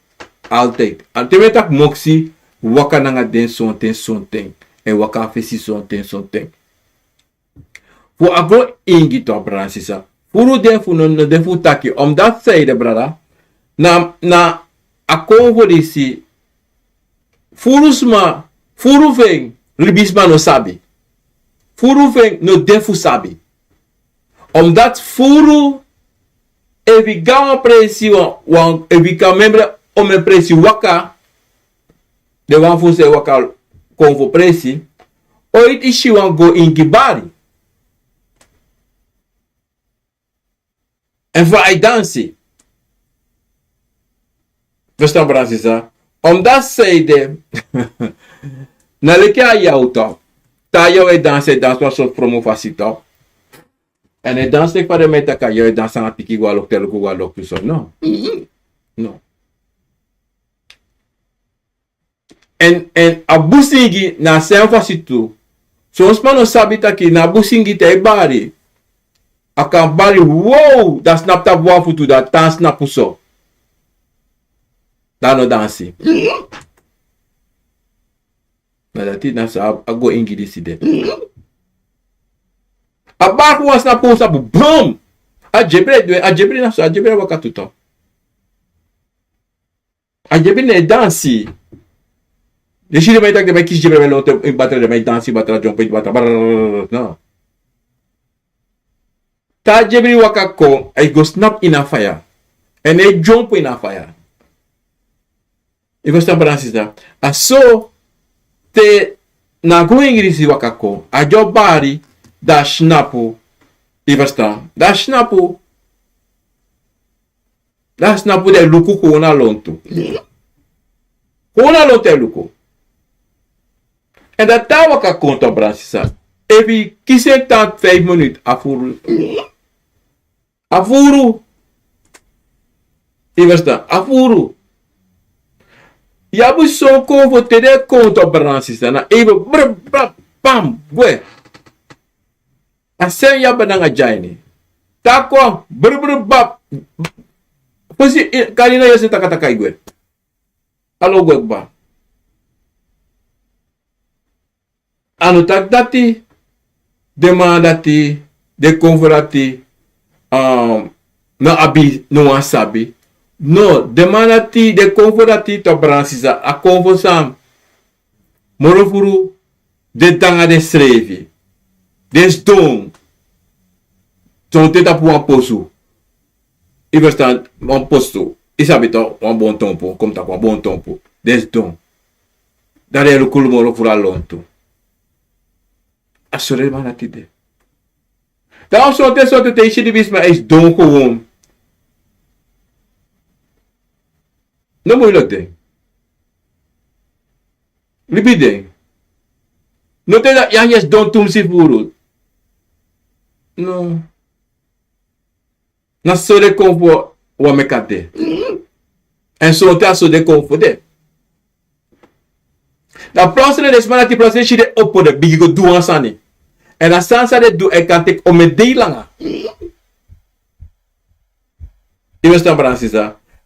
Altijd. A te mi e taki moksi, waka nanga den sonten, sonten. E waka a fesi sonten, sonten. Fu a gron ingi, to, brada nanga sisa, Furu den fu no, no de fu taki. Omdat sei de brada, na, na a konfo disi, furu sma, furu fu en, libisma no sabi. Furu fu en, no de fu sabi. Omdat furu, efu yu go na wan presi, wan, wan, efu yu kan memre omeni presi waka, den wan fu sei waka konfo presi, oiti yu si wan go ingi bari. Èn fa a e dansi. Verstaan, brada, sisa? Omdat sei de, na leki a yaw tu. Te a yaw e dansi, e dansi wan sortu fromu fasi tu. Èn a e dansi leki fa den man e taki a yaw e dansi nanga tiki go na loktu, luku go na loktu so. No. No. Èn, èn a busingi na a sem fasi tu. Son sma no sabi taki na a busingi te a e bari. A kan bari wow, dan snapu tapu wan futu, dan tan snapu so. Dan a no dansi. Na dati na so a, a go ingi disi de. A bari fu wan snapu, wan snapu, brum! A dyebri e du en, a dyebri na so, a dyebri e waka tu tu. A dyebri no e dansi. Den si den man e taki den man e kisi dyebri, den man e lontu ini batra, den man e dansi batra, dyompo ini batra, brrrr, no. Te a dyebri waka kon, a e go snapu ini a faya. Èn a e dyompo ini a faya. Yu e ferstan, brada, sisa? A so te na a go ingi disi waka kon, a dyo bari, dan a snapu, yu e ferstan? Dan a snapu, dan a snapu, dan a e luku kon na lontu. Kon na lontu a e luku. Èn dan te a waka kon tu, brada, sisa. Efu yu kisi en tan feifi minutu, a furu. A furu. Yu e ferstan? A furu. Yu abi son konfo te den e kon tu, brada, sisa, na even brr, brr, bam, gwe. A sem yu abi nanga dya ini. Te a kon, brr, brr, bab. Fosi, eh, kari na yu e si takataka e gwe. A lo gwe kba. A no taki dati, den man dati, den konfo dati, um, no abi no wan sabi. No, den man dati, den konfo dati tu, brada, sisa, a konfo san moro furu de nanga densrefi. Den sidon. Sonten tapu wan posu. Yu e ferstan, wan posu. Yu sabi tu, wan bon tompu, kon mi taki wan bon tompu. Den sidon. Dan den e luku moro furu a lontu. A so den man dati de. Dan sonten, sonten te yu si libisma e sidon gewoon. No moeilijk de. Libi de. No te dan yu e sidon tumsi furu. No. Na so den konfo wani meki a de. Èn sonten a so den konfo de. Dan plotseling den sma dati, plotseling si den opo, den bigin go du wan sani. Èn a sani san den du e kan teki omeni dei langa. Yu e ferstan, brada, sisa?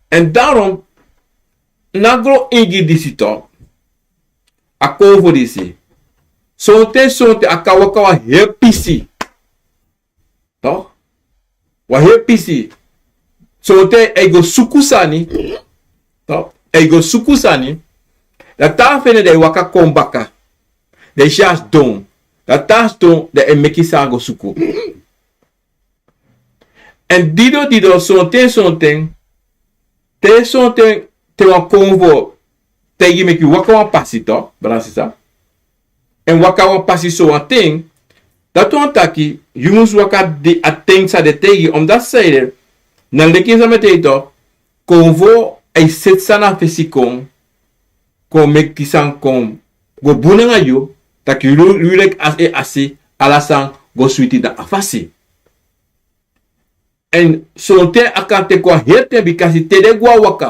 Èn daarom, na gron ingi disi tu, a konfo disi. Sonten, sonten a kan waka wan heri pisi. Toch? Wan heri pisi. Sonten a e go suku sani. Toch? A e go suku sani. Dan te a feni en, dan a e waka kon baka. Dan a e si a sidon. Dan te a sidon, dan a e meki san a go suku. Èn dido, dido, sonten, sonten, te sonten, te wan konfo taigi yu meki yu waka wan pasi, toch, brada, sisa. Èn waka wan pasi sowan ten, dati wani taki yu mus waka di a ten san den taigi yu, omdat sei de, na leki san mi e taigi yu, toch, konfo e seti sani na fesi kon, kon meki san kon go bun nanga yu, taki yu, yu leki a e asi, ala sani go switi na a fasi. Èn sonten a kan teki wan heri ten, bikasi te den gwe na waka,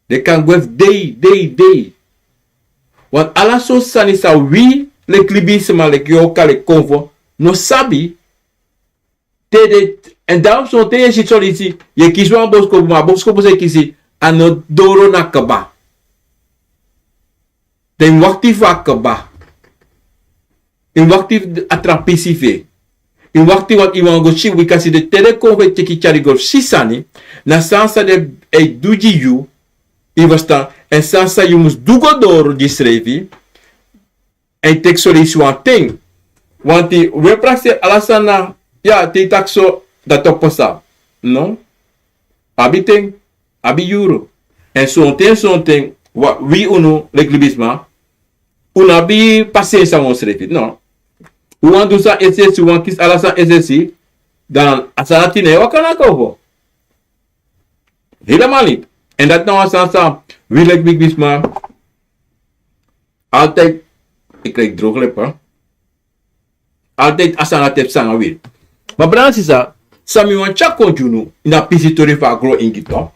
den kan gwe fu dei, dei, dei. Want ala sortu sani san wi leki libisma, leki yu o kari konfo, no sabi. Te den, èn dan sonten yu e si son leisi, yu e kisi wan boskopu, ma a boskopu san yu e kisi, a no doro na kaba. Dan yu mus wakti fu a kaba. Yu mus wakti a tra pisi fu en. Yu wakti, want yu wani go si, wi kan si den te den kon fu e teki tyari go fu si sani, na san san den e du gi yu, yu ferstan, èn san san yu mus du go doro gi yusrefi, èn yu teki soleisi wan ten. Want wi e prakseri ala sani na, ya, te yu taki so, dati o pasa. No. Abi ten, abi yuru. Èn sonten, sonten, wi unu, leki libisma, un no abi pasensi nanga unsrefi. No. Un wani du san es'esi, un wani kisi ala san es'esi, dan a sani dati no e waka na konfo. Helemaal niet. Èn dati na wan sani san wi leki bigi bisma altijd, ik krijg droogleppen. Altijd a sani dati e psa nanga wi. Ma brada nanga sisa, san mi wani tyari kon gi unu, ini a pisi tori fu a gron ingi to.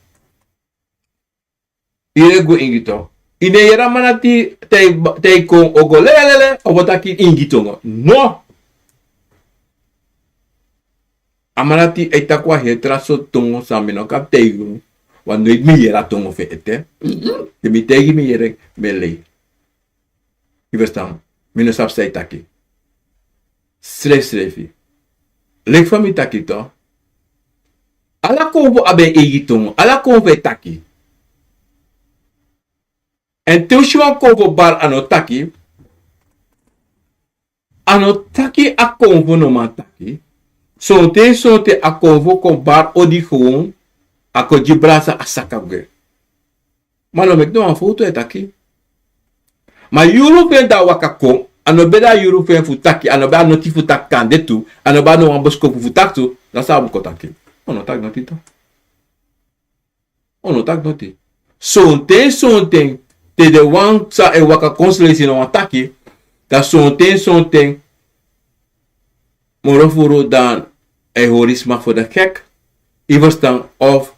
Yu e go ingi to. Yu no e yere a man dati te yu kon o go lelelele, o bo taki ingi tongo. No. A man dati e taki wan heri tra sortu tongo san mi no kan taigi unu. Want noiti mi yere a tongo fu en ete. Te mi taigi, mi yere, mi e lei. Yu ferstan? Mi no sabi san yu taki. Srefsrefi. Leki fa mi taki to. Ala konfo abi en eigi tongo. Ala konfo e taki. Èn te un si wan konfo bari a no taki. A no taki a konfo no man taki. Sonten, sonten a konfo kon bari odi gewoon. A kon gi brasa, a saka gwe. Ma no meki no wan fowtu e taki. Ma yuru fu en di a waka kon, a no ben de a yuru fu en fu taki, a no ben abi noti fu taki kande tu, a no ben abi no wan boskopu fu taki tu, dan san a mus kon taki? O no taki noti tu. O no taki noti. Sonten, sonten, te den wan san e waka kon srefi no wani taki, dan sonten, sonten, moro furu dan a e hori sma fu den gek. Yu ferstan? Of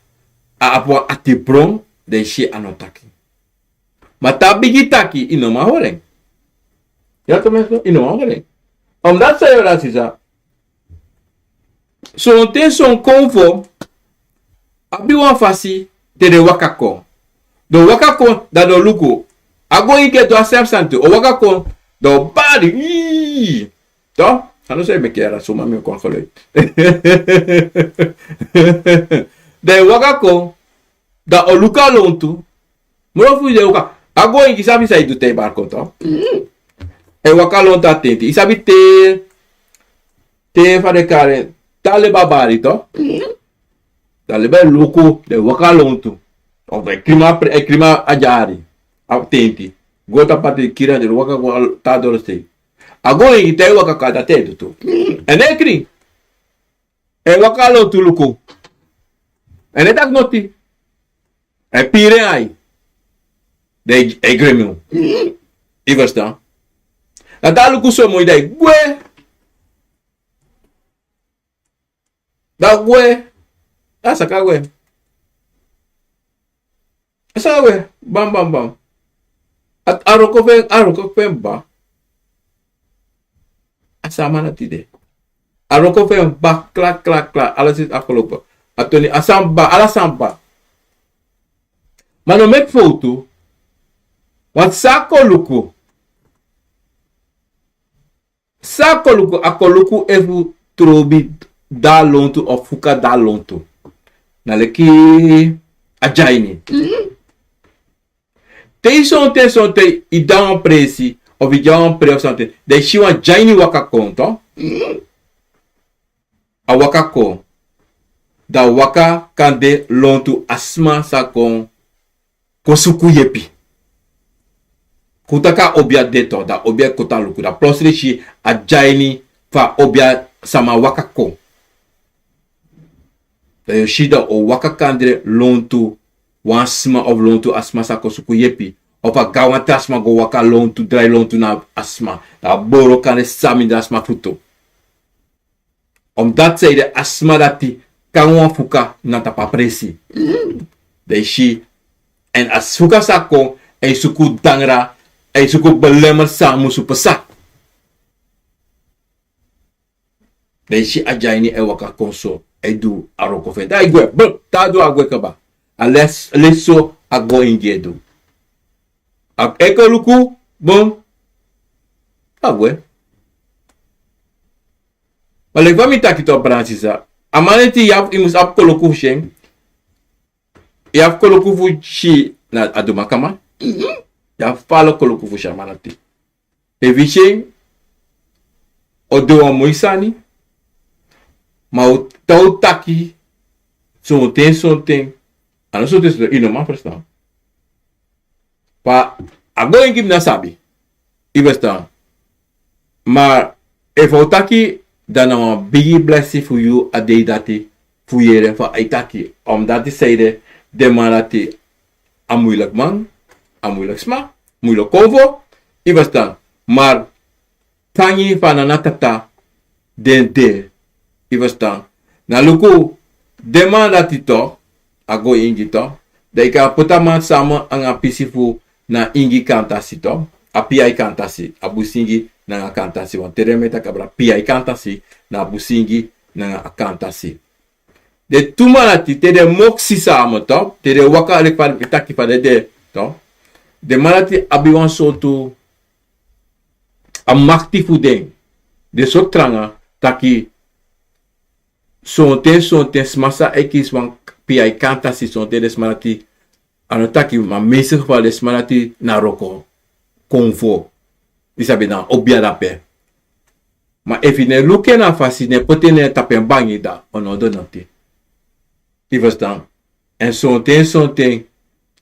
a abi wan atibron, dan yu si a no taki. Ma te a bigin taki, yu no man hori en. Ya, to men so, yu no man hori en. Omdat san yu, brada nanga sisa, sonten son konfo abi wan fasi te den waka kon. Den waka kon, dan den o luku. A go ingi e du a srefi sani tu. O waka kon, dan o bari. Ii. To? A no san yu meki yara suma mi o kon a foloiti. Dan yu waka kon, dan o luku a lontu. Moro fu yu, den waka. A go ingi, sabi san yu du te yu bari kon to. E waka lontu a tenti. Yu sabi te, te fa den kari en, te a leba bari to. Dan leba e luku, den waka lontu. Of e krima pre-, e krima a dyari. A tenti. Go tapu a tenti, kiri en, den waka go a taa dorosei. A go ingi, te yu waka kon a dati e du tu. Èn e krin. E waka lontu luku. Èn e taki noti. E piri en ai. Dan e gremi unu. Yu ferstan? Dan te a luku so moi, dan e gwe. Dan a gwe. A saka gwe. A saka gwe. Bam, bam, bam. A, a wroko fu en, a wroko fu en ba. A san a man dati de. A wroko fu en ba, kla, kla, kla. Ala sani afgelopen. A toni, a san ba, ala san ba. Ma no meki fowtu. Want san a kon luku. San a kon luku, a kon luku efu trobi de a lontu of fuka de a lontu. Na leki a dyaini. Te yu sonten, sonten yu de na wan presi, of yu de na wan pre of sonten, dan yu si wan dyaini waka kon to. A waka kon. Dan a waka kande lontu a sma sa kon kon suku yepi. Kon taki a obia de to, dan a obia e koti a luku, dan plotseling yu si a dyaini fu a obia sama waka kon. Dan yu o si dan a o waka kande lontu wan sma of lontu a sma sa kon suku yepi. Of a go na wan tra sma go waka lontu, drai lontu na a sma. Dan a boro kande sami na a sma futu. Omdat san ede, a sma dati kon nanga wan fuka na tapu a presi. Dan yu si, èn a fuka sa kon, a e suku dangra, a e suku belemmer san musu pasa. Dan yu si a dyaini e waka kon so, a e du a wroko fu en. Dan a e gwe, bl, te a du a gwe kaba. A lesi, lesi so a go ingi e du. A e kon luku, bun, a gwe. Wan leki fa mi taki tu, a brada sisa. A man dati yu abi, yu mus abi koloku fu si en. Yu abi koloku fu si na a dumakanman. Yu abi fala koloku fu si a man dati. Efu yu si en, o du wan moi sani. Ma un tan un taki sonten sonten. A no sonten sonten, yu no man ferstan. Fa a go ingi mi no sabi. Yu ferstan. Ma efu a o taki, dan na wan bigi blesi fu yu a dei dati, fu yere fa a e taki. Omdati san ede, den man dati a muiliki man, a muiliki sma, muiliki konfo. Yu ferstan. Ma tangi fa a no na tata den de. Yu ferstan. Na luku, den man dati tu, a go ingi tu. Dan yu kan poti a man sama nanga a pisi fu na ingi kantasi tu. A piai kantasi, a busingi nanga kantasi. Wan tere mi e taki abra piai kantasi, na a busingi nanga a kantasi. Den tu man dati, te den moksi sama tu, te den waka leki fa mi taki fa den de tu. Den man dati abi wan sortu a makti fu den. Den so tranga taki sonten sonten sma sa e kisi wan piai kantasi, sonten den sma dati, a no taki, ma meeste geval den sma dati na wroko, konfo. Yu sabi, na obia dape. Ma efu yu no e luku en na a fasi, no e poti en tapu en bangi, dan a no du noti. Yu ferstan. Èn sonten sonten,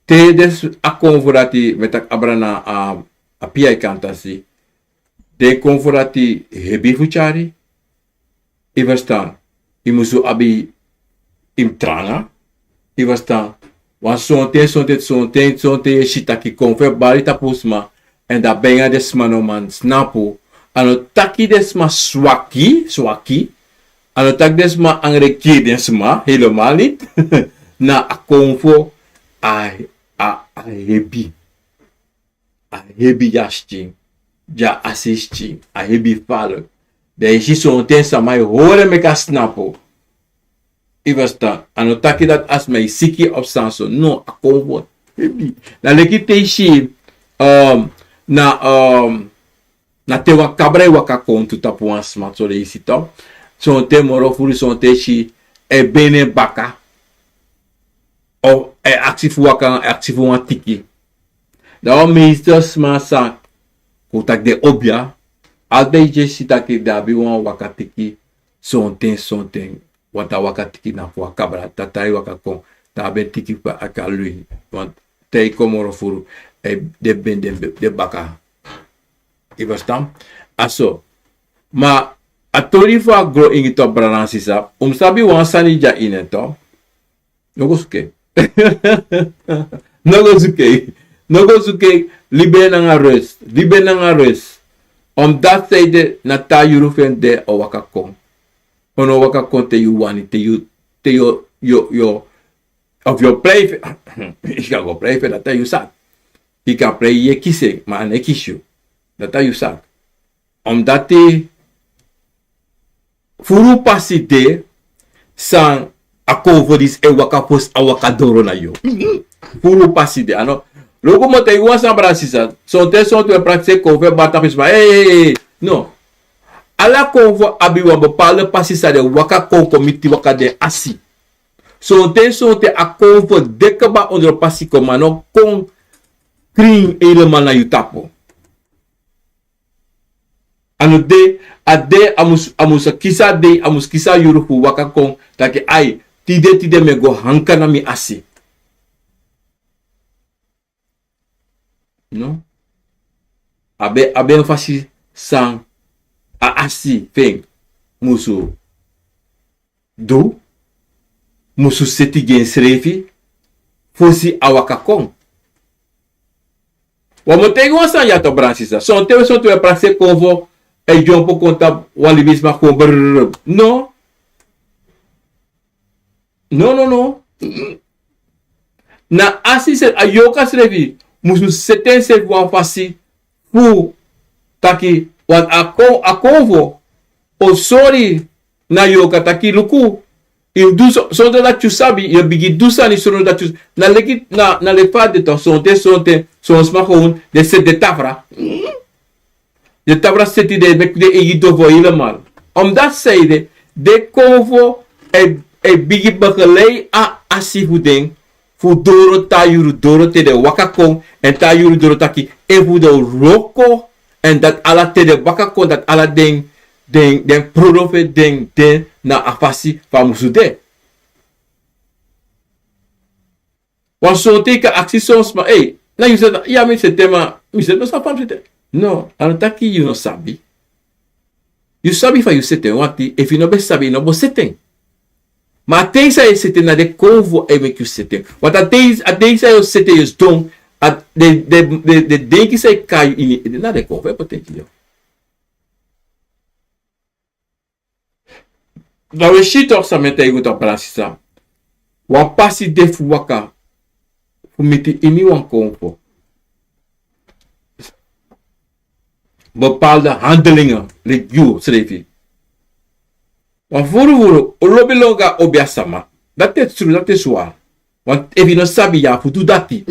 te den s- a konfo dati, mi e taki abra na a, a piai kantasi. Den konfo dati hebi fu tyari. Yu ferstan. Yu musu abi yu mus tranga. Yu ferstan. Wan sonten sonten, sonten sonten yu e si taki konfo e bari tapu sma. Èn dan ben yu a den sma no man snapu. A no taki den sma swaki, swaki. A no taki den sma angre kiri den sma, helemaal niet. Na a konfo a, a, a hebi. A hebi ya skin. Ya a si skin. A hebi fala. Dan yu si sonten sama e hori en meki a snapu. Yu ferstan. A no taki dati a sma e siki of san so. No, a konfo hebi. Na leki te yu si, um, na, um, na te wan kabra e waka kon tu tapu wan sma so, dan yu si tu. Sonten moro furu, sonten si e beni en baka. Of e aksi fu waka, e aksi fu wan tiki. Dan wan meeste sma sa kon taki den obia. Altijd yu e si taki den abi wan waka tiki sonten sonten. Wan taa waka tiki na fu wan kabra, taa taa e waka kon, taa ben tiki fu a kan lui. Want te yu kon moro furu, e, den ben den, den baka. Yu ferstan? A so. Ma a tori fu a gro ingi tu, brada nanga sisa, un mus sabi wan sani dya ini en tu. No go suku en. No go suku en. No go suku en. Libi en nanga rust. Libi en nanga rust. Omdati san ede, na taa yuru fu en de o waka kon. O no waka kon te yu wani, te yu, te yu, yu, yu, of yu o prei fu en, yu kan go prei fu en, dati a yu saki. Yu kan prei yu e kisi en, ma a no e kisi yu. Dati a yu saki. Omdati furu pasi de san a konfo disi e waka fosi a waka doro na yu. Furu pasi de, a no. Luku, mi o taigi wan sani, brada sisa. Sonten sonten wi e prakseri konfo e bari tapu sma. Hey, hey, hey. No. Ala konfo abi wan bepaalde pasi san den waka kon kon miti waka den asi. Sonten sonten a konfo de kaba ondro pasi kon, ma a no kon krin helemaal na yu tapu. A no de, a de, a mus, a mus kisi a dei, a mus kisi a yuru fu waka kon, taki ai, tide, tide mi e go hanka na mi asi. No? A ben, a ben fasi san a asi fu en musu du, musu seti gi ensrefi fosi a waka kon. Wan mi o taigi wan sani ya tu, brada sisa. Sonten, sonten wi e prakseri konfo, e dyompo kon tapu wan libisma kon brrr. No. No, no, no. Mm-mm. Na a sisa, a yorka srefi musu seti ensrefi wan fasi fu taki, want a kon, a konfo o sori na yorka taki luku, yu du so, sondro dati yu sabi, yu bigin du sani sondro dati yu, na leki, na, na leki fa a de tu, sonten, sonten, son sma gewoon, den seti den tafra. Mm. Den tafra seti den, meki den eigi dovo helemaal. Omdat zij de, de konfo e, e bigi begeleid a, a si fu den, fu doro ta yuru doro te den waka kon, en ta yuru doro taki, efu den wroko, en dat ala te den waka kon, dat ala den, den, den prodo fu den, den na a fasi fa a musu de. Wan sonten yu kan aksi son sma, ei, na yu sete, ya mi sete, ma mi sete no sabi fa mi sete. No, a no taki yu no sabi. Yu sabi fa yu sete, want efu yu no ben sabi, yu no bo sete. Ma a ten san yu sete, na den konfo e meki yu sete. Want a ten, a ten san yu sete, yu sidon, a den, den, den, den denki san e kai yu ini, na den konfo e poti en gi yu. Dan wi si toch san mi e taigi un, toch, brada sisa. Wan pasi de fu waka, fu miti ini wan konfo. Bepaalde handelingen, leki yu srefi. Wan furu furu, un lobi lon go na obi a sama. Dati e tru, dati e swari. Want efu yu no sabi, yu abi fu du dati.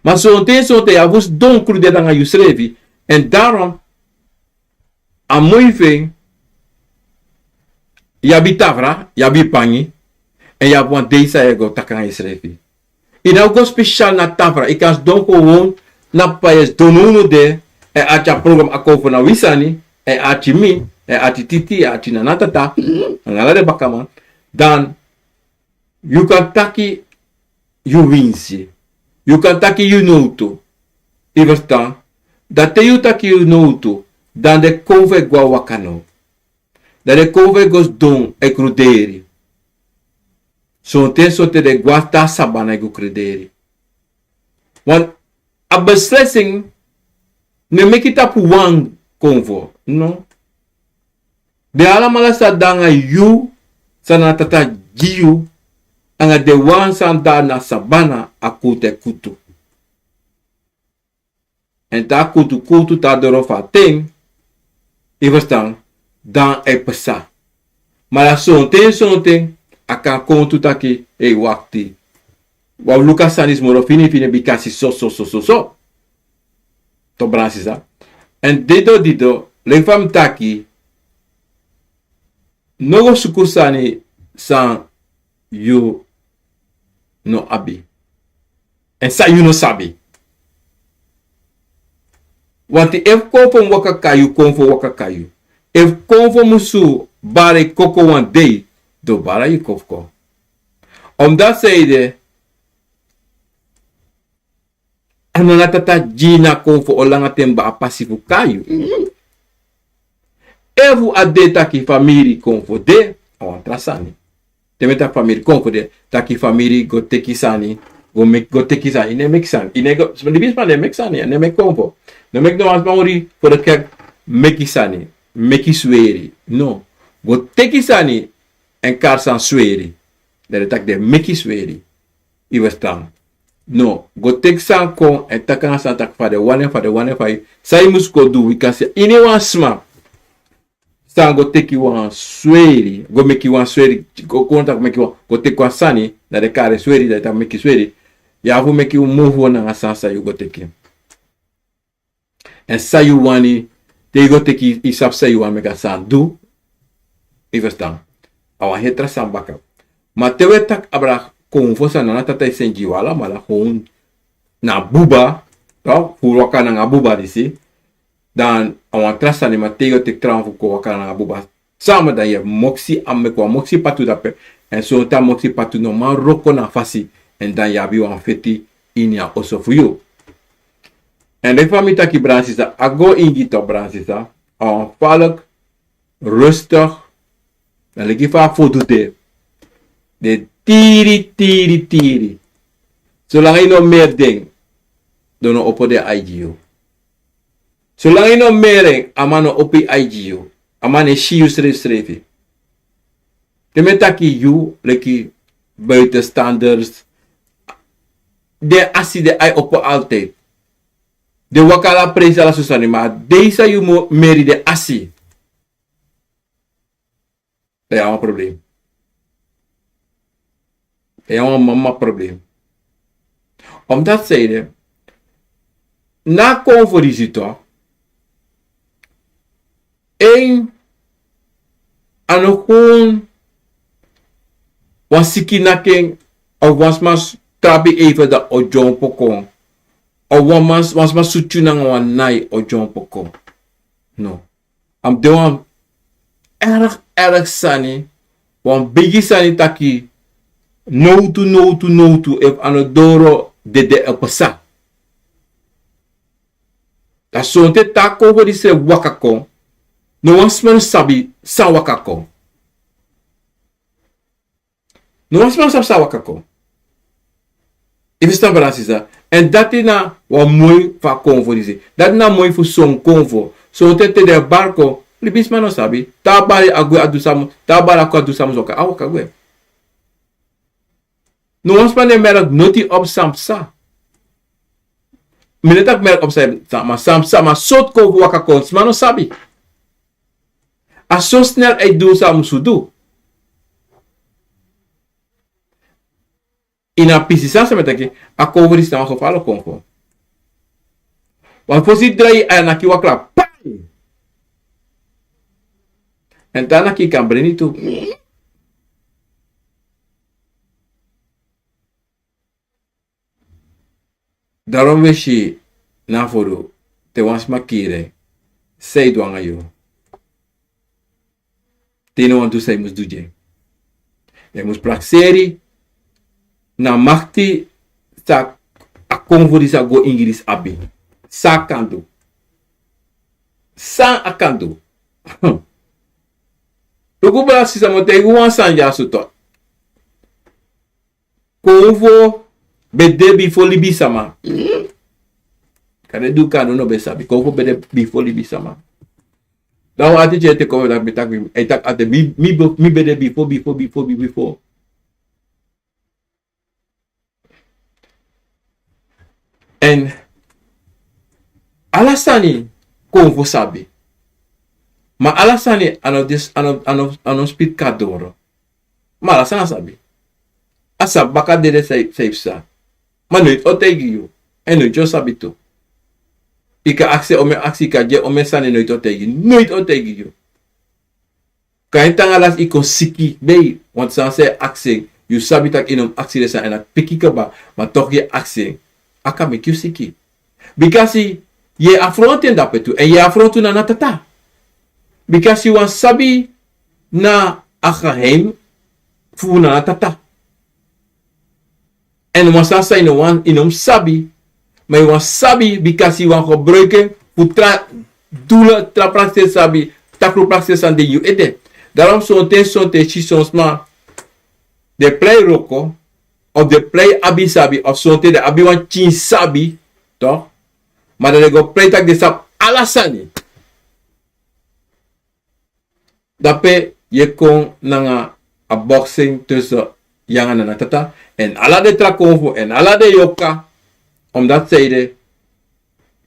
Ma sonten, sonten yu abi fu sidon kruderi nanga yusrefi. En daarom, a moi fu en, yu abi tafra, yu abi bangi, en yu abi wan dei san yu e go taki nanga yusrefi. Yu no abi go spesial na tafra, yu kan sidon gewoon na papa, yu e sidon nownow de, en arki a program Akomfo na wi sani, en arki mi, en arki Titi, en arki Nana Tata, nanga ala den bakaman. Dan, yu kan taki yu winsi. Yu kan taki yu nowtu. Yu ferstan? Dan te yu taki yu nowtu, dan den konfo e go na waka now. Dan den konfo e go sidon e kruderi. Sonten, sonten den e go na sabana e go kruderi. Want a beslissing no e meki tapu wan konfo. No. Den alamala san de nanga yu, san Nana Tata gi yu, nanga den wan san de na sabana, a kuutu e kuutu. En te a kuutu kuutu te a doro fu a ten, yu ferstan, dan a e pasa. Ma dan sonten, sonten, a kan kon tu taki, ei, wakti. Wi o luku a sani disi moro fini fini, bika a si so, so, so, so, so. Toch, brada sisa. En dido, dido, leki fa mi taki, no go suku sani san yu no abi. En san yu no sabi. Want efu konfo mu waka kon na yu, konfo waka kon na yu. Efu konfo musu bari koko wan dei, dan bari yu kon fu kon. Omdat zij de, a Nana Tata gi yu na konfo, o langa ten baka pasi fu kon na yu. Efu a de taki famiri konfo de, a wan tra sani. Te mi e taki famiri konfo de, taki famiri go teki sani, go meki, go teki sani, yu no e meki sani. Yu no e go, libisma no e meki sani, no e meki konfo. No meki no wan sma ori fu de kerk meki sani, meki sweri. No. Go teki sani, en kari san sweri. Dan den taki den meki sweri. Yu ferstan? No, go teki san kon, en taki nanga san taki fa den wani en, fa den wani en, fa yu, san yu mus kon du, wi kan si, iniwan sma san go teki wan sweri, go meki wan sweri, go kon taki meki wan, go teki wan sani, dan den kari sweri, dan den taki meki sweri. Yu abi fu meki un mofu nanga san san yu go teki. En san yu wani, te yu go teki, yu sabi san yu wani meki a sani du. Yu ferstan? A wan heri tra sani baka. Ma te wi e taki abra konfo san Nana Tata e seni gi wi alamala, gewoon na buba, toch, fu waka nanga buba disi. Dan a wan tra sani, ma te yu go teki trawan fu kon waka nanga buba, sama, dan yu e moksi, a meki wan moksi patu drape. En sonten a moksi patu no man wroko na fasi. En dan yu abi wan feti ini a oso fu yu. En leki fa mi taki, brada sisa, a go ingi, toch, brada sisa, a wan falk rustig. Dan leki fa a fodu de, den tiri, tiri, tiri. Solanga yu no meri den, den no opo den ai gi yu. Solanga yu no meri en, a man no opo yu ai gi yu. A man no e si yu srefsrefi. Te mi e taki yu, leki buitenstanders, den asi, den ai opo altijd. Den waka ala presi, ala so sani, ma a dei san yu mu meri den asi, dan yu abi wan problem. Dan yu abi wan mama problem. Omdat zij de, na konfo disi toch, en A no kon wan siki naki en, of wan sma trapi even dan o dyompo kon. Of wan man, wan sma sutu yu nanga wan nai o dyompo kon. No. A mus de wan erg, erg sani, wan bigi sani taki nowtu, nowtu, nowtu, efu a no doro dede e pasa. Dan sonten te a konfo disi e waka kon, no wan sma no sabi san waka kon. No wan sma no sabi san waka kon. Yu ferstan, brada, sisa? Èn dati na wan moi fu a konfo disi. Dati na moi fu son konfo. Sonten te den e bari kon, libisma no sabi. Te a bari a gwe, a du san a mu, te a bari a kon, a du san a mus waka, a waka gwe. No wan sma no e merk noti op san psa. Mi no e taki merk op san psa, ma san psa, ma sortu konfo waka kon, sma no sabi. A so snel a e du san a musu du. Ini a pisi san, san mi e taki, a konfo disi na wan gefalo konfo. Wan fosi drai, a naki wan kla, pai! Èn te a naki kan breni tu. Daarom wi e si na furu, te wan sma kiri, san yu du nanga yu. Te yu no wani du san yu mus du gi en. Yu mus prakseri na makti san a konfo disi a go Ingilisi abi. San a kan du. San a kan du. Luku, brada, sisa, mi o taigi wan sani dyaso tu. Konfo ben de bifo libisma. Kande du kande un no ben sabi. Konfo ben de bifo libisma. Dan wan ati tyari te konfo, dan mi taki, mi taki ati, mi, mi, mi ben de bifo, bifo, bifo, bifo. Èn ala sani konfo sabi. Ma ala sani a no dis, a no, a no, a no spiriti kon doro. Ma ala sani a sabi. A sabi baka dede san yu, san yu psa. Ma noiti o taigi yu. Èn noiti yu o sabi tu. Yu kan aksi en omeni aksi, yu kan gi en omeni sani, noiti o taigi yu. Noiti o taigi yu. Kan yu tan a lasi yu kon siki, bei, want san san yu e aksi en, yu sabi tak' yu no mus aksi den sani, èn a piki kaba, ma toch yu e aksi en. A kan meki yu siki. Bikasi yu e afrontu en dape tu, èn yu e afrontu Nana Tata. Bikasi yu wani sabi na a geheim fu Nana Tata. Èn wan sani san yu no wani, yu no mus sabi, ma yu wani sabi, bikasi yu wani gebruiki en fu tra doelen, tra prakseri san abi, takru prakseri san de ini yu ede. Daarom sonten, sonten yu si son sma, den e prei wroko, of den e prei abi sabi, of sonten den abi wan pikin sabi, toch? Ma dan den go prei tak' den sabi ala sani. Dape yu e kon nanga a boksing tussen yu nanga Nana Tata. Èn ala den tra konfo, èn ala den yoka, omdat zij de,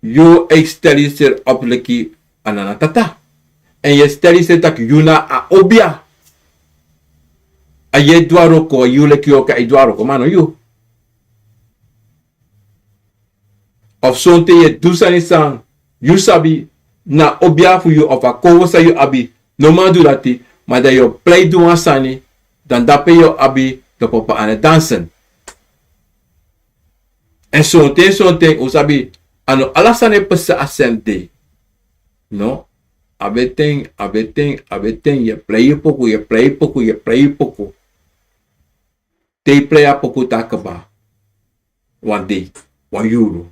yu e stel yusrefi op leki a Nana Tata. Èn yu e stel yusrefi tak' yu na a obia. A yu e du a wroko, yu leki yoka e du a wroko, ma no yu. Of sonten yu e du sani san yu sabi na obia fu yu, of a konfo san yu abi, no man du dati, ma dan yu o prei du wan sani, dan dape yu o abi den popo ande dansen. Èn sonten, sonten, un sabi, a no ala sani e pasa a sem dei. No, a ben ten, a ben ten, a ben ten, yu e prei yu poku, yu e prei yu poku, yu e prei yu poku. Te yu prei a poku te a kaba. Wan dei, wan yuru.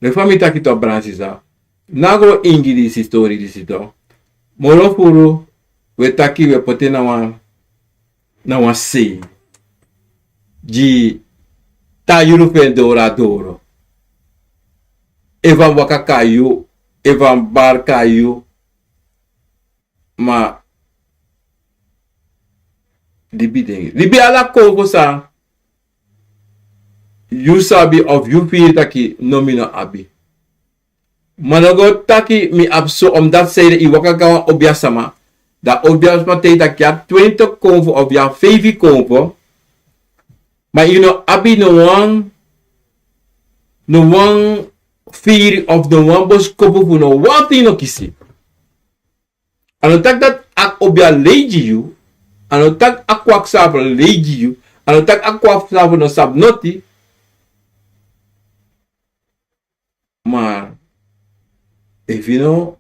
Leki fa mi taki tu, brada, sisa. No a go ingi disi tori disi tu. Moro furu, wi e taki, wi e poti en na wan, na wan sei. Di te a yuru fu en doro a doro. Efu a waka kon na yu, efu a bari kon na yu. Ma libi den, libi ala konfo san yu sabi of yu firi taki no, mi no abi. Ma no go taki mi abi so, omdat zij de yu waka go na wan obia sama. Dan obia sama taigi taki yu abi twenti konfo of yu abi feifi konfo. Ma yu no abi no wan, no wan firi of no wan boskopu fu no wan ten yu no kisi. A no taki dati a obi a lei gi yu. A no taki a kwaksafu lei gi yu. A no taki a kwaksafu no sabi noti. Ma efu yu no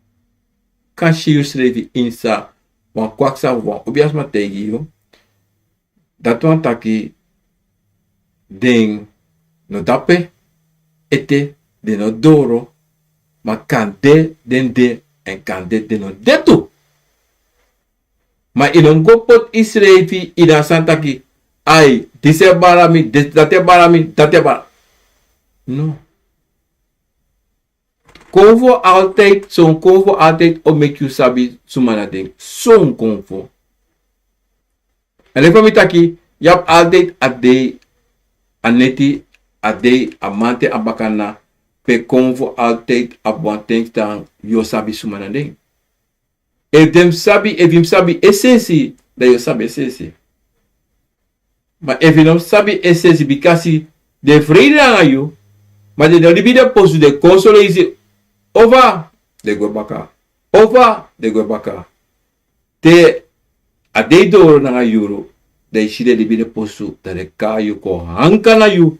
kan si yusrefi ini san wan kwaksafu, wan obiasma taigi yu, dati wani taki den no de ape ete, den no doro, ma kande den de, èn kande den no de tu. Ma yu no mus go poti yusrefi ini a sani taki, ai, disi e bari na mi, dati e bari na mi, dati e bari. No. Konfo altijd, son konfo altijd o meki yu sabi suma na den. Son konfo. Èn leki fa mi taki, yu abi altijd a dei, a neti, a dei, a mamanten, a bakana, pe konfo altijd abi wan ten sani, yu o sabi suma na den. Efu den mus sabi, efu yu mus sabi es'esi, dan yu o sabi es'esi. Ma efu yu no mus sabi es'esi, bikasi den e freide nanga yu, ma den no libi den posu, den e kon so leisi, ofa den gwe baka, ofa den gwe baka. Te a dei doro nanga yuru, dan yu si den libi den posu, dan den kai yu kon hanka na yu.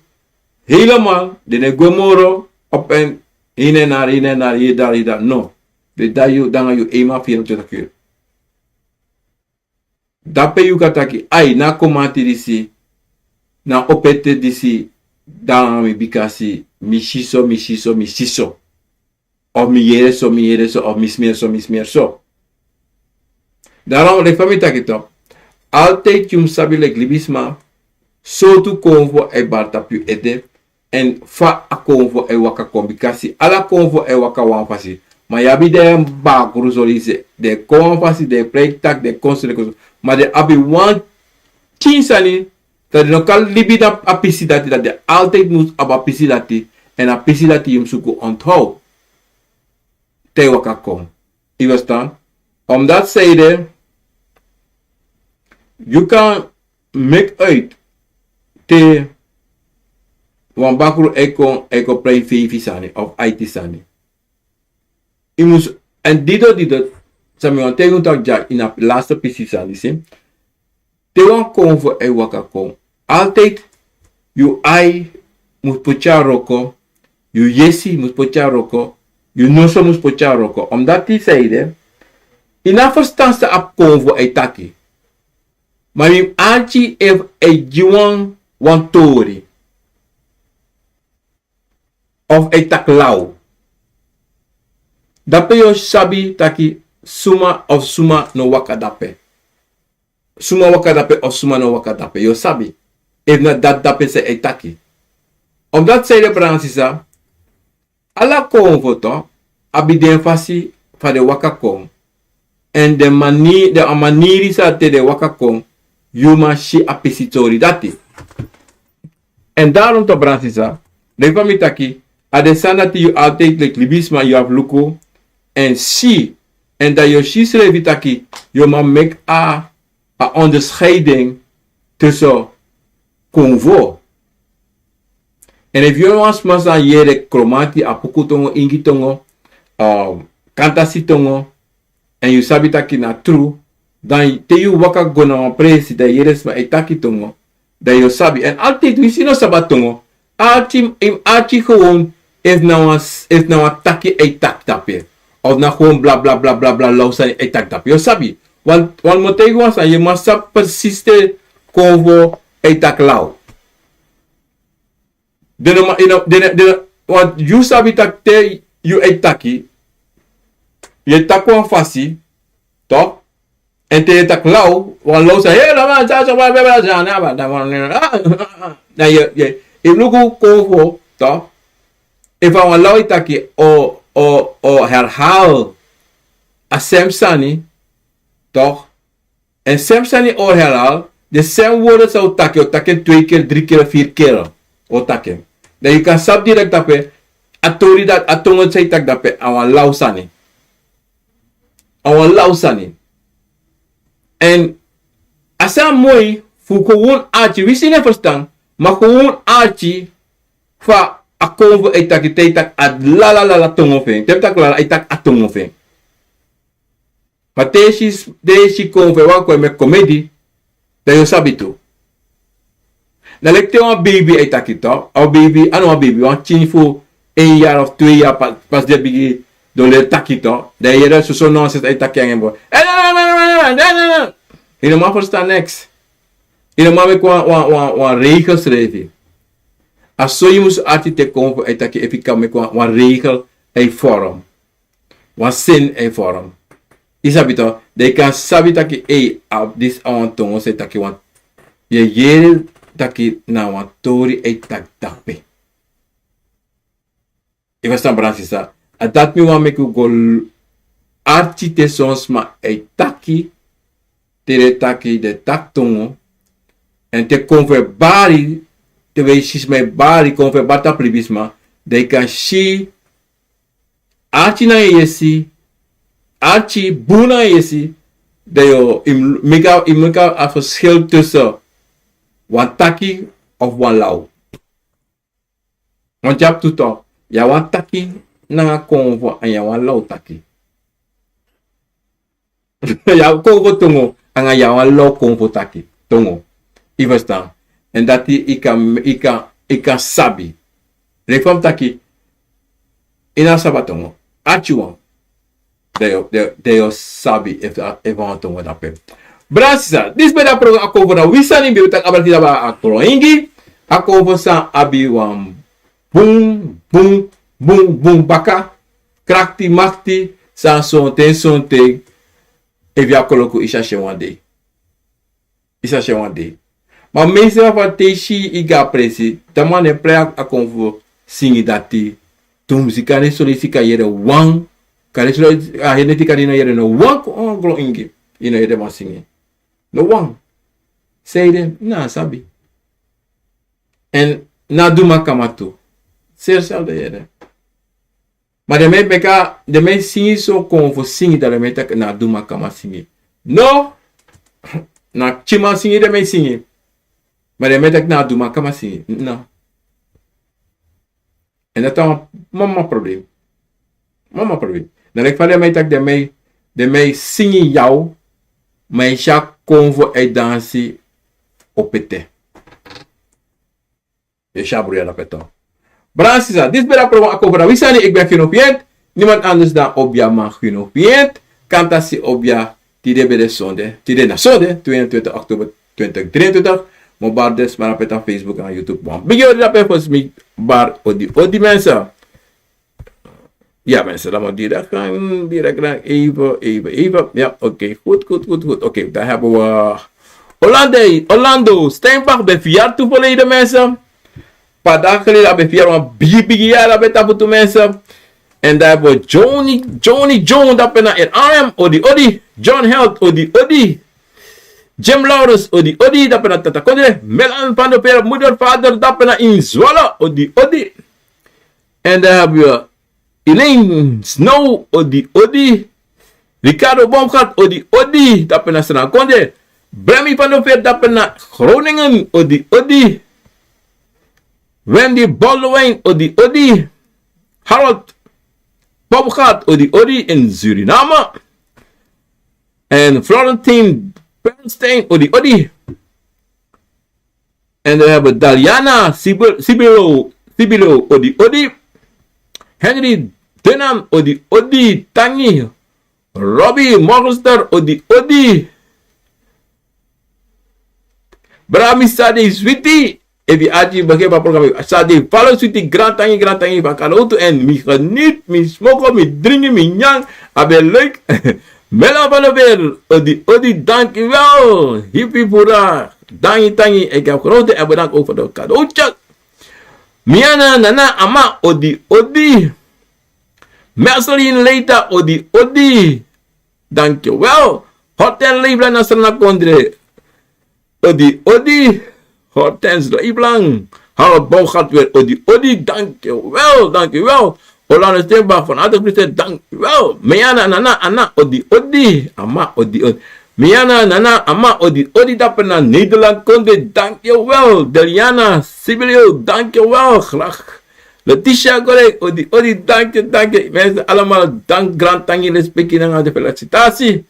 Helemaal, den no e gwe moro, op en, hini en nari, hini en nari, hini en nari, hini en nari, no. Den e de nanga yu, nanga yu, eenmaal vierentwintig uur. Dape yu kan taki, ai, na a komanti disi, na a opo ete disi, de nanga mi, bikasi mi si so, mi si so, mi si so. Of mi yere so, mi yere so, of mi smeri so, mi smeri so. Daarom, leki fa mi taki toch, altijd yu mus sabi leki libisma, sortu konfo e bari tapu yu ete, èn fa a konfo e waka kon, bikasi ala konfo e waka wan fasi. Ma yu abi den bakru so leisi, den e kon wan fasi, den e prei taki, den e kon so, den e kon so. Ma den abi wan pikin sani, dan den no kan libi na a pisi dati, dan den altijd mus abi a pisi dati, èn a pisi dati yu mus suku onthoud. Te yu waka kon. Yu verstaan? Om dati seide, yu kan meki uit te wan bakru e kon, e kon prei feifi sani of aiti sani. Yu mus, èn dido, dido, san mi wani taigi unu taki dya ini a laste pisi sani disi. Te wan konfo e waka kon, altijd yu ai mus poti a wroko, yu yesi mus poti a wroko, yu noso mus poti a wroko. Om dati seide, yu no e ferstan san a konfo e taki. Ma yu mus arki efu a e gi wan, wan tori. Of a e taki law. Dape yu o sabi taki suma of suma no waka dape. Suma waka dape of suma no waka dape. Yu o sabi. Efu na dati dape san a e taki. Om dati seide, brada nanga sisa, ala konfo toch abi den fasi fa den waka kon. Èn den mani-, den a maniri san te den waka kon, yu man si a pisi tori dati. Èn daarom toch, brada nanga sisa, leki fa mi taki, a den sani dati yu altijd leki libisma yu abi luku, èn si, èn dan yu o si srefi taki, yu man meki a, a onderscheiding tussen konfo. Èn efu yu wan sma san yere Kromanti, Apuku tongo, Ingi tongo, um, Kantasi tongo, èn yu sabi taki na tru, dan te yu waka go na wan presi, dan yu yere sma e taki tongo, dan yu o sabi. Èn altijd, wi si no sabi a tongo, arki, yu mus arki gewoon, efu na wan s-, efu na wan taki a e taki dape. Of na gewoon bla, bla, bla, bla, bla, law sani a e taki dape. Yu o sabi. Wan, wan mi o taigi wan sani, yu man sabi precies te konfo a e taki law. Den no man, yu no, den, den, want yu sabi taki te yu e taki, yu e taki wan fasi, toch? Èn te yu e taki law, wan law sani, hey, law man, sa, sa, bla, bla, bla, sa, na, bla, bla, bla, bla, ah, dan yu, yu, yu luku konfo, toch? Efu a wan law e taki, o, o, o herhaal a sem sani, toch? Èn sem sani o herhaal, den sem woorden san o taki, o taki en twee keer, drie keer, vier keer, o taki en. Dan yu kan sabi direct dape, a tori dati, a tongo san yu taki dape, a wan law sani. A wan law sani. Èn a sani moi fu gewoon arki, wi si no e ferstan, ma gewoon arki fa a konfo e taki, te yu taki a lala, lala tongo fu en. Te yu taki lala, yu taki a tongo fu en. Ma te yu si, te yu si kon fu en waka kon e meki komedi, dan yu o sabi tu. Na leki te wan beibi e taki to, a beibi, a no wan beibi, wan pikin fu één yari of twee yari pa, pasi den bigin, den o leri taki to, dan yu yere soso nonsens e taki nanga en. Yu no man ferstan neks. Yu no man meki wan, wan, wan, wan regel srefi. A so yu mus arki te kon fu e taki, efu yu kan meki wan, wan regel e vorm. Wan sin e vorm. Yu sabi to, dan yu kan sabi taki, ei, a, disi a wan tongo san e taki wan. Yu e yere taki na wan tori e taki dape. Yu ferstan, brada nanga sisa? A dati mi wani meki un go l-, arki te son sma e taki, te den taki, den taki tongo, èn te kon fu en bari, te wi e si sma e bari, kon fu en bari tapu libisma, dan yu kan si arki nanga yesi, arki bun nanga yesi, dan yu o, yu mus meki a, yu mus meki a verschil tussen wan taki of wan law. Want yu abi tu tok. Yu abi wan taki nanga konfo èn yu abi wan law taki. Yu abi konfo tongo nanga yu abi wan law konfo taki. Tongo. Yu ferstan? Èn dati yu kan, yu kan, yu kan sabi. Leki fa mi taki, yu no sabi a tongo. Arki wan. Dan yu, dan yu, dan yu o sabi efu, efu a wan tongo dape. Brada nanga sisa, disi ben de a program Akomfo na wi sani, mi ben taki abra tide a koloingi. Akomfo san abi wan bun, bun, bun, bun baka, krakti makti, san sonten, sonten, efu yu abi koloku yu sa si en wan dei. Yu sa si en wan dei. Ma mi e si fa te yu si yu go a presi, dan man e prei a, Akomfo singi dati. Tumsi kande son leisi yu kan yere wan, kande son leisi a heri neti kande yu no yere no wan kon, wan koloingi. Yu no yere den man singi. No wan. San ede, mi no sabi. Èn na Dumakama tu. Seri seri den yere. Ma den man e meki a, den man e singi so Akomfo singi, dan den man e taki na Dumakama singi. No, na pikinman singi den man e singi. Ma den man e taki na Dumakama singi. No. Èn dati a wan mama problem. Mama problem. Na leki fa den man e taki den man e, den man e singi yaw, ma yu si Akomfo e dansi opete. Yu si a bruya dape tu. Brada nanga sisa, disi ben de a program Akomfo na wi sani, ik ben Gino Piet. Niemand anders dan Obia man Gino Piet. Kantasi Obia, tide ben de sonde. Tide na sonde, tweeëntwintig oktober twintig drieëntwintig. Mi o bari den sma dape na Facebook nanga YouTube. Wan bigi odi dape fosi mi bari odi, odi mensen. Ja, mensen, laat maar direct gaan. Direct gaan. Even, even, even. Ja, oké. Goed, goed, goed, goed. Oké, dan hebben we Orlando, Orlando Steinbach ben verjaard tu verleden, mensen. Paar dagen geleden a ben verjaard, wan bigi, bigi yari a ben tapu tu, mensen. En dan hebben we Johnny, Johnny John, dape na in Arnhem, odi, odi. John Held, odi, odi. Jim Laurens, odi, odi, dape na Tata Kondre. Melan van der Veer, moeder, vader, dape na in Zwolle, odi, odi. En dan hebben we Elaine Snow, odi, odi. Ricardo Bomgat, odi, odi, dape na Sranan Kondre. Bremi van der Veer, dape na Groningen, odi, odi. Wendy Baldwin, odi, odi. Harold Bomgat, odi, odi, in Suriname. En Florentine Bernstein, odi, odi. En we hebben Daliana Sibilo, Sibilo, odi, odi. Henry Denan, odi, odi. Tangi. Robbie Morgenster, odi, odi. Brada, mi sa de switi. Efu yu ati, begrijp a programma. Sa de follow switi, grantangi, grantangi, fu a kalotu. En mi geniet, mi smoko, mi dringi, mi nyan. A ben leuk. Mela van der Veer, odi, odi, dankjewel. Hipi pura, dangi, tangi. Ik heb grote en bedankt ook voor de cadeautjes. Miana, Nana, Ama, odi, odi. Merceline Leita, odi, odi. Dankjewel. Hortense Leiblang na Sranan Kondre. Odi, odi. Hortense Leiblang. Harold Bouwgat weer. Odi, odi. Dankjewel, dankjewel. Orlando Steenbach, van harte gefeliciteerd. Dankjewel. Miana, Nana, Ana. Odi, odi. Ama, odi, odi. Miana, Nana, Ama. Odi, odi. Dape na Nederland Kondre. Dankjewel. Deliana Sibilio. Dankjewel. Graag. Letitia Gorek, odi, odi, danki, danki. Mensen allemaal, dank, grantangi, lespeki nanga de felicitatie.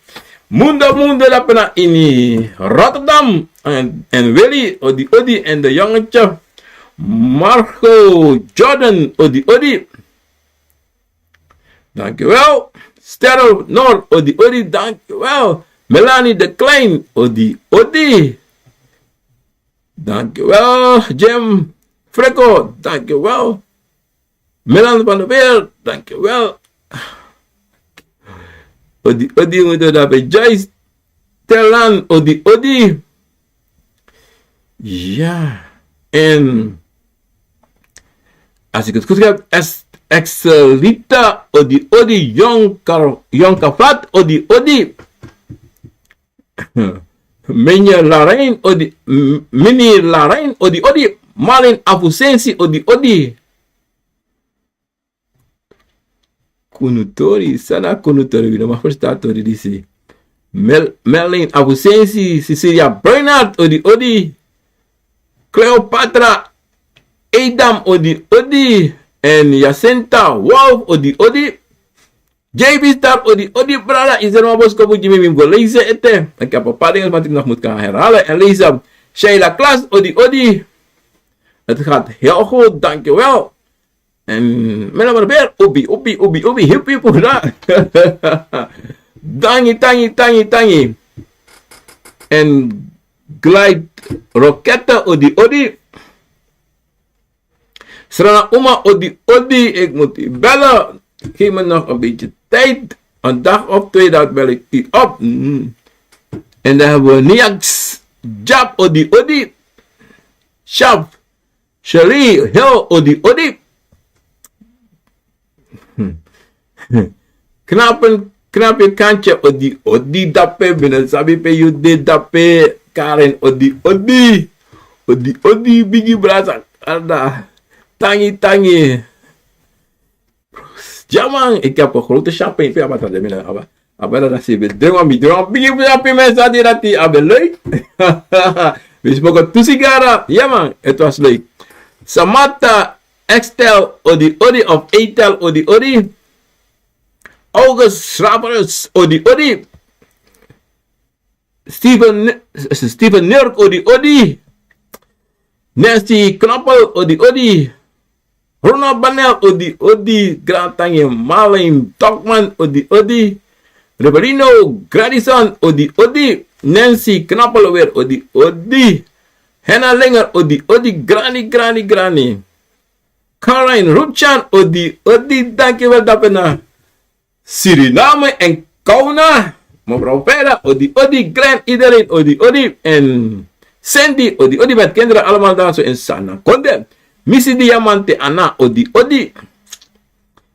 Mundo, mundo, dapena ini Rotterdam. En, en Willy, odi, odi, en de jongetje. Marco Jordan, odi, odi. Dankjewel. Sterre Noor, odi, odi, dankjewel. Melanie de Klein, odi, odi. Dankjewel. Jim Freco, dankjewel. Melan van der Weer, dankjewel. Odi, odi, odi, odi, Joyce Terlan, odi, odi. Ja, en als ik het goed heb, is Excelita, odi, odi, Jonker, Jonker Fat, odi, odi. Meneer Larijn, odi, m-, meneer Larijn, odi, odi. Marlin Afusensi, odi, odi. Kunutori, san na kunutori, wi no man ferstan tori disi. Mel-, Merlin Abusensi, Cecilia Bernard, odi, odi. Cleopatra Edam, odi, odi. En Jacinta Wolf, odi, odi. J B Star, odi, odi, brada. Is er een boodschap voor Jimmy Mingo? Lees ete. Ik heb een paar dingen wat ik nog moet gaan herhalen en lezen. Sheila Klaas, odi, odi. Het gaat heel goed, dankjewel. En mi na probeer, ubi, ubi, ubi, ubi, hip, hip, hoera. Tangi, tangi, tangi, tangi. En Glide Roketten, odi, odi. Srana Uma, odi, odi, ik moet u bellen. Geef me nog een beetje tijd. Een dag of twee, dan bel ik u op. Mm. En dan hebben we Niaks Jab, odi, odi. Shab, Shelly Hill, odi, odi. Knapen, knape kantje, odi, odi, dape, mi no sabi pe yu de, dape, Karen, odi, odi. Odi, odi, bigi brasa, ada. Tangi, tangi. Ja man, ik heb een grote champagne. Pe abata de mina aba. Abata da si be drink wan, mi drink wan bigi, bigi, bigi, mensen, die dat die abe leuk. We smoken two sigara. Ja man, het was leuk. Samantha, Excel, odi, odi, of Etel, odi, odi. August Schraberus, odi, odi. Steven, Steven Nurk, odi, odi. Nancy Knoppel, odi, odi. Ronald Banel, odi, odi. Grand Tangi, Marlene Tokman, odi, odi. Rebelino Gradison, odi, odi. Nancy Knoppel weer, odi, odi. Henna Linger, odi, odi. Grani, grani, grani. Caroline Rutjan, odi, odi. Dankjewel, dape na Suriname en Kauna. Mevrouw Vera, odi, odi. Grand iedereen, odi, odi. En Sandy, odi, odi, met kinderen allemaal daar zo in Sanakonde. Missy Diamante, Anna, odi, odi.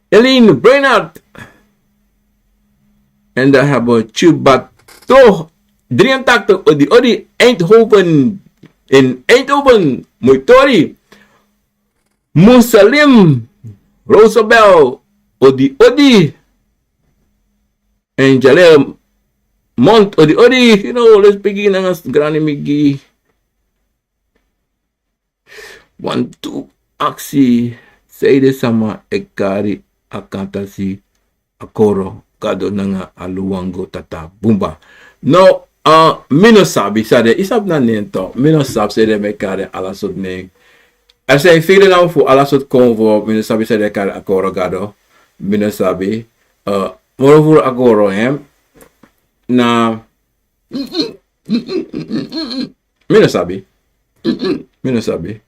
Eline Bernard. En dan hebben we Chubato, drieëntachtig, odi, odi. Eindhoven, in Eindhoven, Moitori. Musalim, Rosabel, odi, odi. En Jaleel Mond, odi, odi. You know, let's begin nanga grani migi. Wantu aksi, sei de sama e kari a kantasi, a koro, Gado nanga a luwango tata bumba. No, uh, mi no sabi san de, i sabi na nen to, mi no sabi san de, mi e kari ala sortu nen. Er zijn vele namen voor ala sortu konfo, mi no sabi san de kari a koro Gado, mi no sabi, uh, moro furu a koro hem, na, mi no sabi, mi no sabi.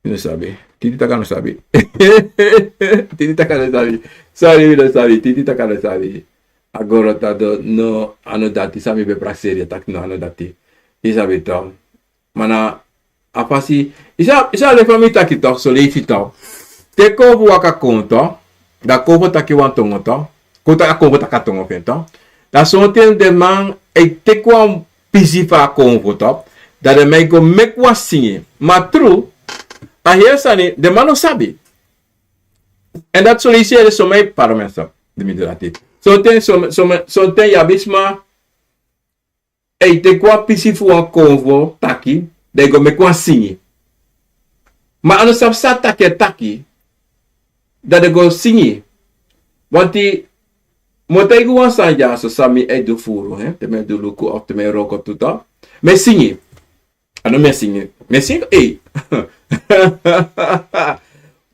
Mi no sabi. Titi Taka no sabi. Titi Taka no sabi. Sorry, mi no sabi. Titi Taka no sabi. A goro taki no, a no dati, san mi ben prakseri, taki no, a no dati. I sabi to. Ma na a fasi, i sa, i sa lefa mi taki to, so leisi to. Te konfo waka kon to, dan konfo taki wan tongo to. Kon taki a konfo taki a tongo fu en to. Dan sonten den man e teki wan pisi fu a konfo to, dan den man e go meki wan singi. Ma tru, a heri sani, den man no sabi. En dati so leisi yu e si somen parmen so, di mi du dati. Sonten, somen, sonten yu abi sma e teki wan pisi fu wan konfo taki, dan yu go meki wan singi. Ma a no sabi san a taki e taki, Dan den go singi. Wanti, mi o taigi wan sani dyaso san mi e du furu, hè, te mi e du luku of te mi e wroko tu, toch. Mi e singi. A no mi e singi. Mi e singi, ei.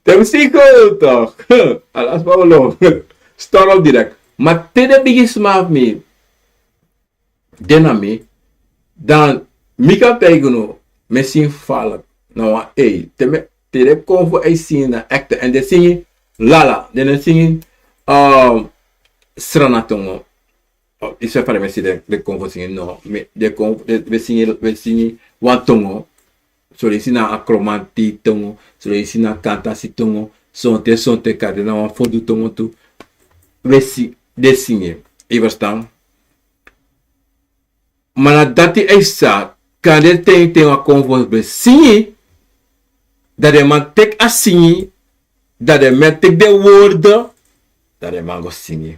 Te mi singi, toch. Ala sma o lo. Storm direct. Ma te den bigisma fu mi de na mi, dan mi kan taigi unu, mi e singi falek. Na wan, ei, te mi, te den konfo e singi na ekte. Èn den singi lala, den no e singi, um, Srana tongo. Oh, i sabi fa den e singi den, den konfo singi, no. Mi, den konfo, den, we singi, we singi wan tongo. Son leisi na a Kromanti tongo, son leisi na a Kantasi tongo, sonten, sonten kande na wan Fodu tongo tu. We si, den singi. I ferstan? Ma na dati e sa, kande ten, ten wan konfo ben singi, dan den man teki a singi, dan den man teki den worde, dan den man go singi.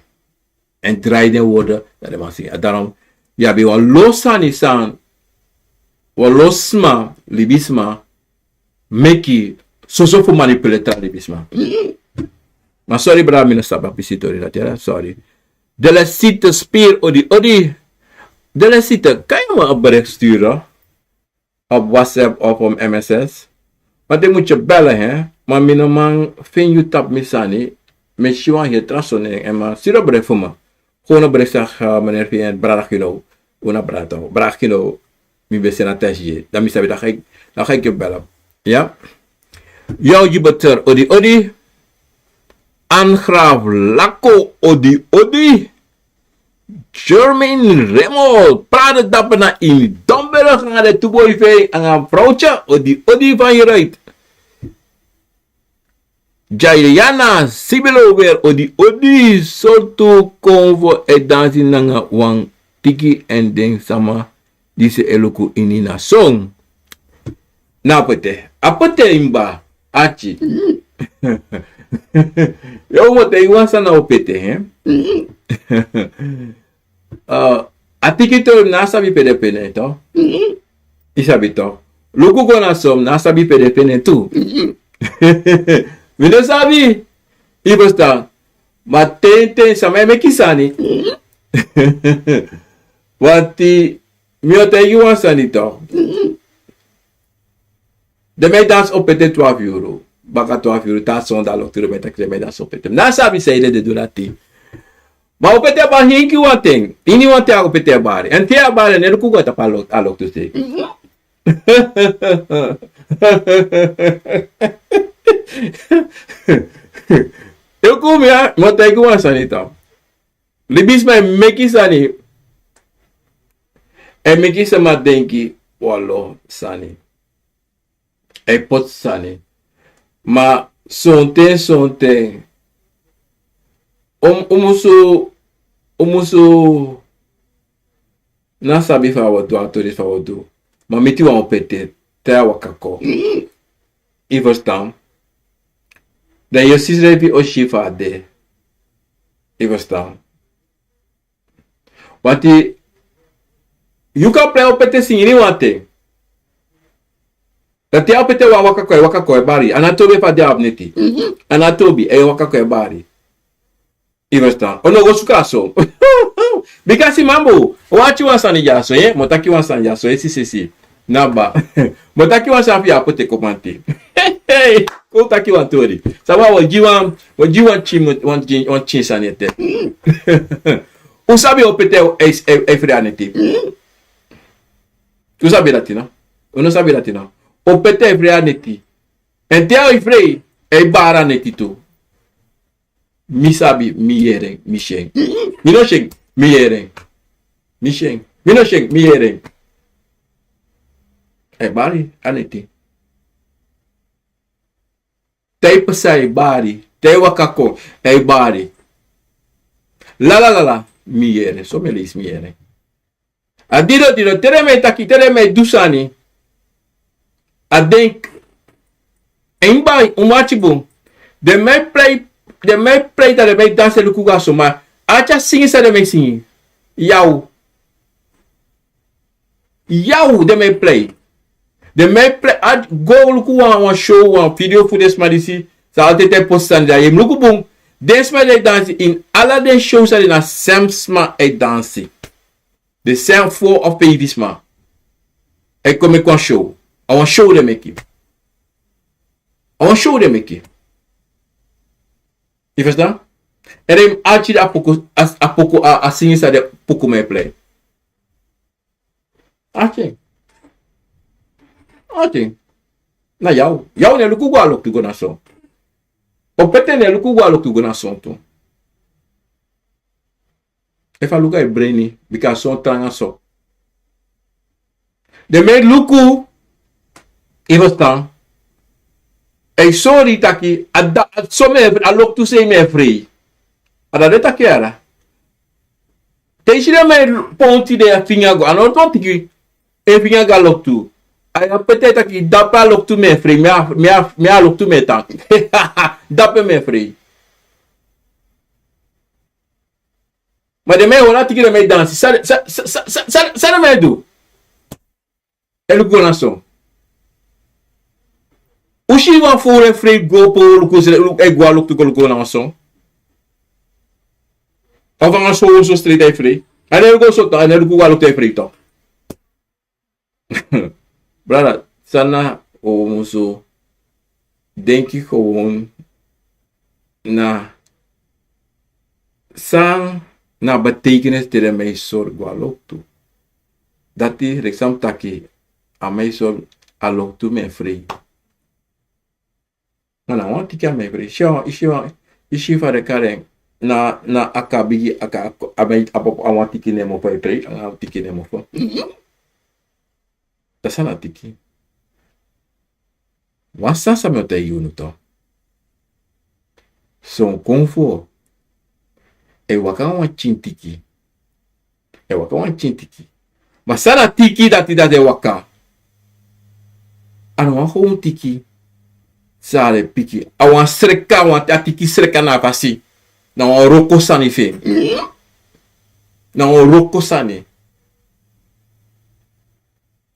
Èn drai den worde, dan den man singi. A daarom, yu abi wan lo sani san, wan lo sma, libisma, meki, soso fu manipuleer tra libisma. Ma sorry, brada, mi no sabi a pisi tori dati, sorry. Delesite Spier, odi, odi. Delesite, kan yu mi wan bericht sturen op WhatsApp of op M S S? Want ik moet je bellen, hè. Maar mi no man vindt u tap mi sani. Mi si wan heri tra soni, en man stuur a bericht voor me. Gewoon a bericht, zeg, eh, meneer Vincent, brada Gino. Una brada, toch? Brada Gino, mi ben seni a tesi. Dan mi sabi, dan ga ik, dan ga ik je bellen. Ja? Yo, Jupiter, odi, odi. Angraaf Lako, odi, odi. Germain Remo, Prada Dapper na ini Domberg, nanga den tu boi fu en, nanga vrouwtje, odi, odi van hieruit. Jayana Sibilo weer, odi, odi, sortu konfo e dansi nanga wan tiki èn den sama disi e luku ini na son. Na pete. A pete in ba. Ati. Yo, mi o taigi wan sani na o pete, hè? Eh, a tiki tu, mi no sabi pe den peni en, toch. I sabi, toch. Luku go na son, mi no sabi pe den peni en tu. Mi no sabi. I ferstan? Ma ten, ten, sama e meki sani. Wanti, mi o taigi wan sani, toch. Den man e dansi o pete twaalf yuru. Baka twaalf yuru, te sonde a loktu den man e taki den man e dansi o pete. Mi no sabi san ede den du dati. Ma o pete bari, hinki wan ten. Ini wan ten a o pete bari. Èn te a bari, ne luku go tapu a lok-, a loktu se. Luku mi ya, mi o taigi wan sani, toch. Libisma e meki sani. E meki sama denki wan lo sani. E poti sani. Ma sonten, sonten. Un, un musu, un musu, no sabi fa un o du, a tori fa un o du. Ma miti wan o pete, te a waka kon. I ferstan? Dan yu si srefi o si fa a de. I ferstan? Wanti yu kan prei o pete singi ini wan ten. Dan te a o pete waka kon, e waka kon e bari. A no tobi efu a de abi neti. A no tobi, e waka kon e bari. I ferstan? Un no go suku a son. Bika si, mambu, un ati wan sani dyaso, eh? Mi o taki wan sani dyaso, eh, si, si, si. Na ba. Mi o taki wan sani fu yu a poti e kon manti. Kon taki wan tori. Sama, wi o gi wan, wi o gi wan tin, wan tin, wan tin sani ete. Un sabi o pete e, e, e frei a neti. Un sabi dati, no? Un no sabi dati, no? O pete e frei a neti. Èn te a e frei, e bari a neti tu. Mi sabi, mi yere en, mi si en. Mi no si en, mi yere en. Mi si en. Mi no si en, mi yere en. E bari a neti. Te a e pasa e bari. Te a e waka kon e bari. Lala, lala, mi yere. So mi leisi, mi yere. A didon, didon, te den man e taki, te den man e du sani. A denki. En bai, un mus ati bun. Den man e prei, den man e prei, dan den man e dansi e luku go na son, ma ati a singi san den man e singi. Yaw. Yaw, den man e prei. Den man e prei, a go luku wan, wan show, wan video fu den sma disi, San altijd e posti sani dati, yu mus luku bun. Den sma di e dansi ini ala den show san de, na sem sma e dansi. Den sem fo of feifi sma e kon meki wan show. A wan show den meki. A wan show den meki. Yu ferstan? Èn den mus arki a poku, a, a poku, a, a singi san den poku man e plei. Arki. Arki. Na yaw. Yaw no e luku go na loktu go na son. Opete no e luku go na loktu go na son tu. Efu a luku a e breni, bika a son tranga so. Den man e luku, yu ferstan. A e sori taki, a da, a so mi e, a loktu sei mi e frei. A dati den e taki yara. Te yu si den man e ponti den finga go, a no wan tiki, e finga go a loktu. A e peti taki, dape a loktu mi e frei, mi a, mi a, mi a loktu mi e tan. Dape mi e frei. Ma den man e hori a tiki, den man e dansi. San, san, san den man e du? E luku go na son. Un si wan fowru e frei go, pe un luku, e go a loktu go luku na wan son. Of anga son, so straight a e frei. A no e go so, a no e luku go a loktu a e frei tu. Brada, san na un musu denki gewoon na san na betekenis te den man e sori go a loktu. Dati, leki san mi taki, a man e sori a loktu mi e frei. Ma na wan tiki a man e frei. Si wan, yu si wan, yu si fa den kari en, na, na a kabigi, a ka, a man, a papa, a wan tiki nen mofo e frei, a wan tiki nen mofo. Dati san na tiki. Wan sani san mi o taigi unu tu. Son konfo e waka wan pikin tiki. E waka wan pikin tiki. Ma san na tiki dati dati e waka. A no wan gewoon tiki. San a e piki. A wan sreka, wan, a tiki sreka na a fasi. Na wan wroko sani fu en. Na wan wroko sani.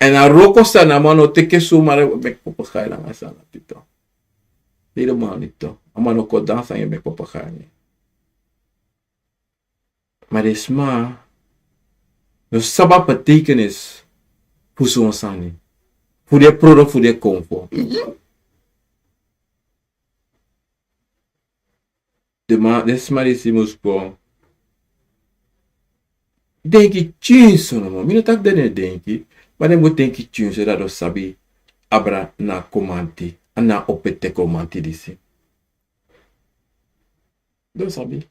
Èn a wroko sani, a man no teki en sumare meki papagaai nanga sani dati tu. Helemaal niet tu. A man no kon dansi nanga en meki papagaai. Ma den sma no sabi a betekenis fu son sani. Fu den product fu den konfo. Den man, den sma disi mus kon denki tyunso nomo. Mi no taki den no e denki, ma den mus denki tyunso, dan den o sabi abra na komanti, na Opete komanti disi. Den o sabi.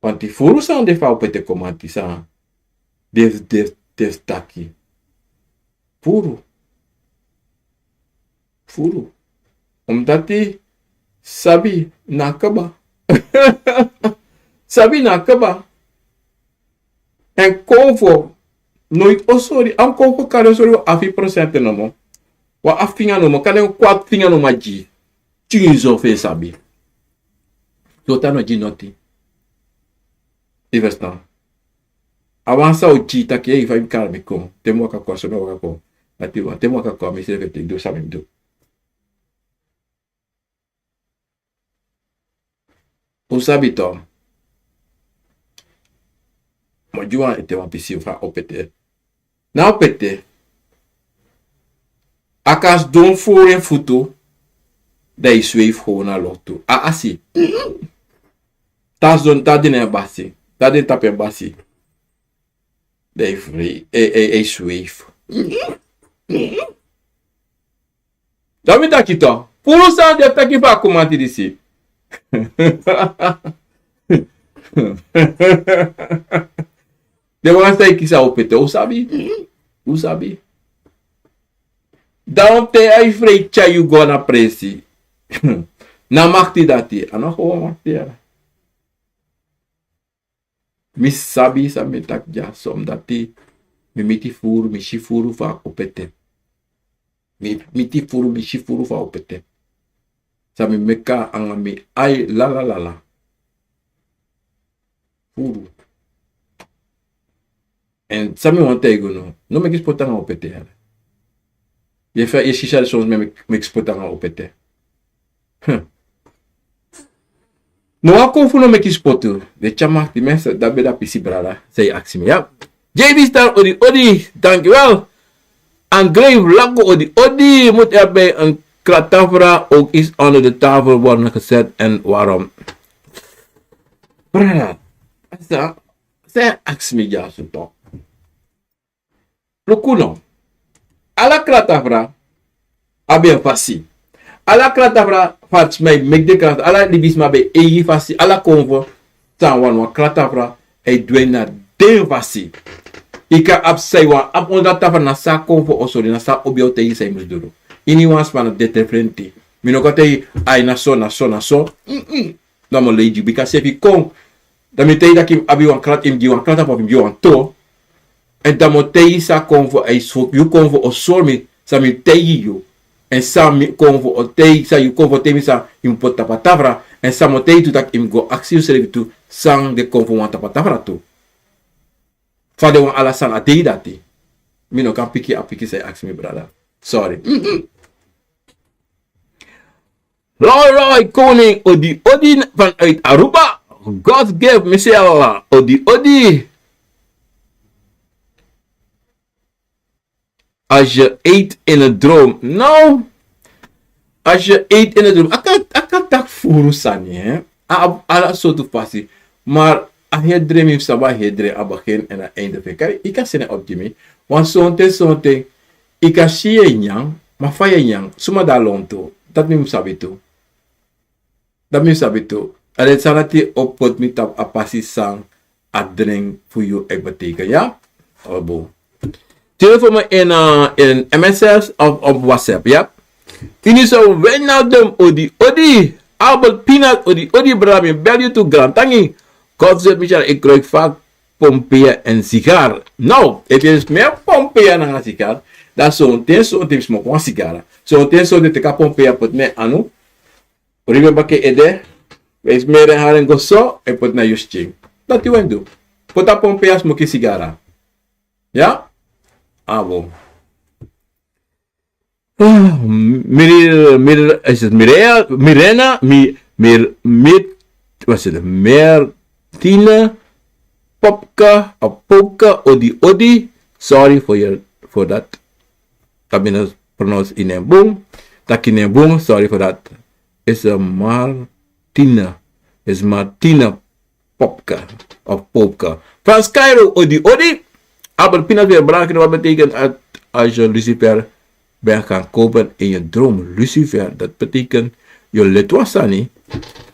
Want furu san de fu a Opete komanti san den, den, den taki. Furu. Furu. Omdat sabi na kaba. Sabi na kaba. Èn konfo, noiti o sori, a konfo kari o sori wan afi procent nomo. Wan afi finga nomo, kande wan kwatru finga nomo a gi. Tyunso fu en sabi. Sota no gi noti. Yu ferstan. A wan san o gi taki, ei, fa yu kari mi kon. Te mi waka kon, a so mi waka kon. Dati wan, te mi waka kon, a mi srefi e du san mi mus du. Un sabi tu. Mi o gi wan ete wan pisi fu a Opete. Na Opete. A kan sidon furu en futu, dan yu sweif gewoon na loktu. A asi. Te a sidon, te a de na en basi. Te a de tapu en basi. Dan yu frei, e, e, e sweif. Dan mi taki tu. Furu san den taki fu a komanti disi. Den wan san e kisi a Opete, un sabi. Un sabi. Dan te a e frei tyari yu go na presi. Na makti dati, a no gewoon makti ya. Mi sabi san mi e taki dya, so mi dati, mi miti furu, mi si furu fu a Opete. Mi miti furu, mi si furu fu a Opete. San mi meki anga mi ai, la, la, la, la. Furu. Èn san mi wani taigi unu, no meki spot anga Opete ya. Yu e, yu e si san den sons meki, meki spot anga Opete. Hmm. No wan kon fu no meki spotu. De tyama di mens, dati ben de a pisi brada. San yu aksi mi, ya. J B Star, odi odi, dankjewel. Angrave Lago, odi odi, moet er bij een kratafra ook iets onder de tafel worden gezet en waarom? Brada, san yu aksi mi dyaso, toch. Luku no. Ala kratafra abi en fasi. Ala kratafra, fa sma e meki den kratafra, ala libisma abi en eigi fasi. Ala konfo san wani wan kratafra, e du en na den fasi. Yu kan abi san yu wani abi ondro a tafra, na san a konfo o sori, na san a obi o taigi san yu mus du. Iniwan sma na den diferenti. Mi no kan taigi, ai, na so, na so, na so. Mm-mm. Dan mi o lei gi yu, bika sefi kon. Dan mi taigi yu taki yu mus abi wan krat, yu mus gi wan kratafra, yu mus gi wan to. Èn dan mi o taigi yu san konfo, ai, so yu konfo o sori mi san mi taigi yu. Èn san mi konfo o taigi, san yu konfo taigi mi san yu mus poti tapu a tafra. Èn san mi o taigi yu tu, taki yu mus go aksi yusrefi tu san den konfo wani tapu a tafra tu. Fa den wani ala sani a dei dati. Mi no kan piki a piki san yu aksi mi, brada. Sorry. Roy Roy Koning, odi odi vanuit Aruba. God give Michelle, odi odi. Als je eet in een droom. Nou, als je eet in een droom. A kan, a kan taki furu sani, hè. A, a, ala sortu fasi. Maar a heri dream, yu sabi a heri dream, a begin en a einde fu en. Kan, yu kan seni en op gi mi. Want sonten, sonten, yu kan si yu e nyan, ma fa yu e nyan, suma de a lontu. Dati mi mus sabi tu. Dati mi mus sabi tu. A den sani dati o poti mi tapu a pasi san a dream fu yu e betekent, ya? Abo. Stuur voor me in, eh, in M S S of op WhatsApp, ya? Iniso Wijnaldum, odi odi. Albert Pinat, odi odi, brada, mi bel yu tu, grantangi. God zet Michel, ik ruik vaak Pompeia en sigaar. Nou, het is meer Pompeia dan een sigaar. Dan sonten, sonten mi smoke wan sigara. Sonten, sonten teki a Pompeia poti na yu anu. Ribe baka ede. Wi e smeri en hari go so, e poti na yu skin. Dati wi e du. Poti a Pompeia, smoke sigara. Ya? Abo. Ah, Mir, Mir, is het Mireille, Mirena, Mi, Mir, Mir, wat is het? Mertine, Popka, of Popka, odi, odi. Sorry for your, for that. Tabina pronounce in een boom. Taki in een boom, sorry for that. Is a Martine. Is Martine Popka of Popka. Frans Cairo, odi, odi. Abel Pinas weer belangrijk, wat betekent het als je Lucifer bent gaan kopen in je droom? Lucifer, dat betekent je letwasani.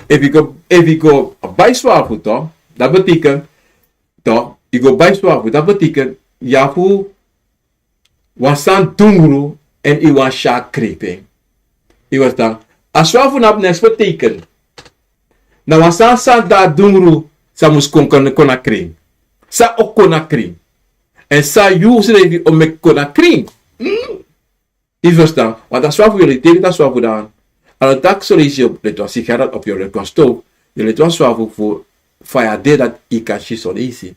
If you go, if you go buy swafu, toch? Dat betekent, toch? You go buy swafu, dat betekent, ya fu wan sani dungru èn yu wani si a krin. Yu wani tan. A swafu no abi neks fu teiken. Na wan sani san de a dungru san mus kon, kon, kon na krin. San o kon na krin. Èn san yu srefi o meki kon na krin. Hmm? Yu ferstan? Want a swafu, yu o teki a swafu dan. A no taki solesi yu o leti wan sigaret of yu o leti wan stof. Yu o leti wan swafu fu faya de dati yu kan si solesi.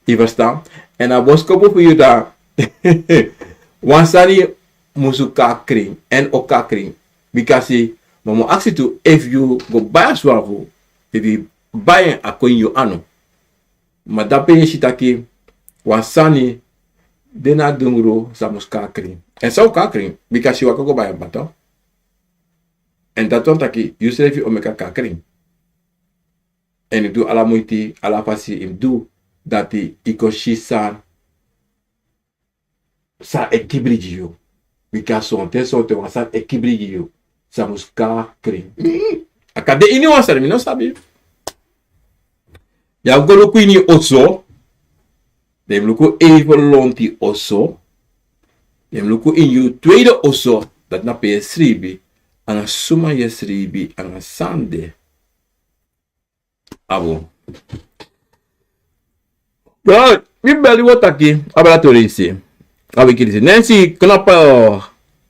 Yu ferstan? Èn a boskopu fu yu dan. Wan sani musu kon na krin, èn o kon na krin. Bikasi, mi mu aksi tu, efu yu go bai a swafu, efu yu bai en, a kon ini yu anu. Ma dape yu e si taki, wan sani de na dungru san mus kon na krin. Èn san o kon na krin, bikasi yu waka go bai en kaba. Èn dati wani taki, yu srefi o meki a kon na krin. Èn yu du ala muiti, ala fasi yu mus du, dati yu kon si san, san e kibri gi yu. Bika sonten, sonten wan sani e kibri gi yu. San mus kon na krin. A kan de ini wan sani, mi no sabi. Yu abi go luku ini yu oso. Den mus luku even lonti oso. Den mus luku ini yu tweede oso. Dati na pe yu e sribi. Nanga suma yu e sribi, nanga san de. Abo. Bro, mi beli wi o taki, a bala tori si. A wi kiri si. Nancy Knapper,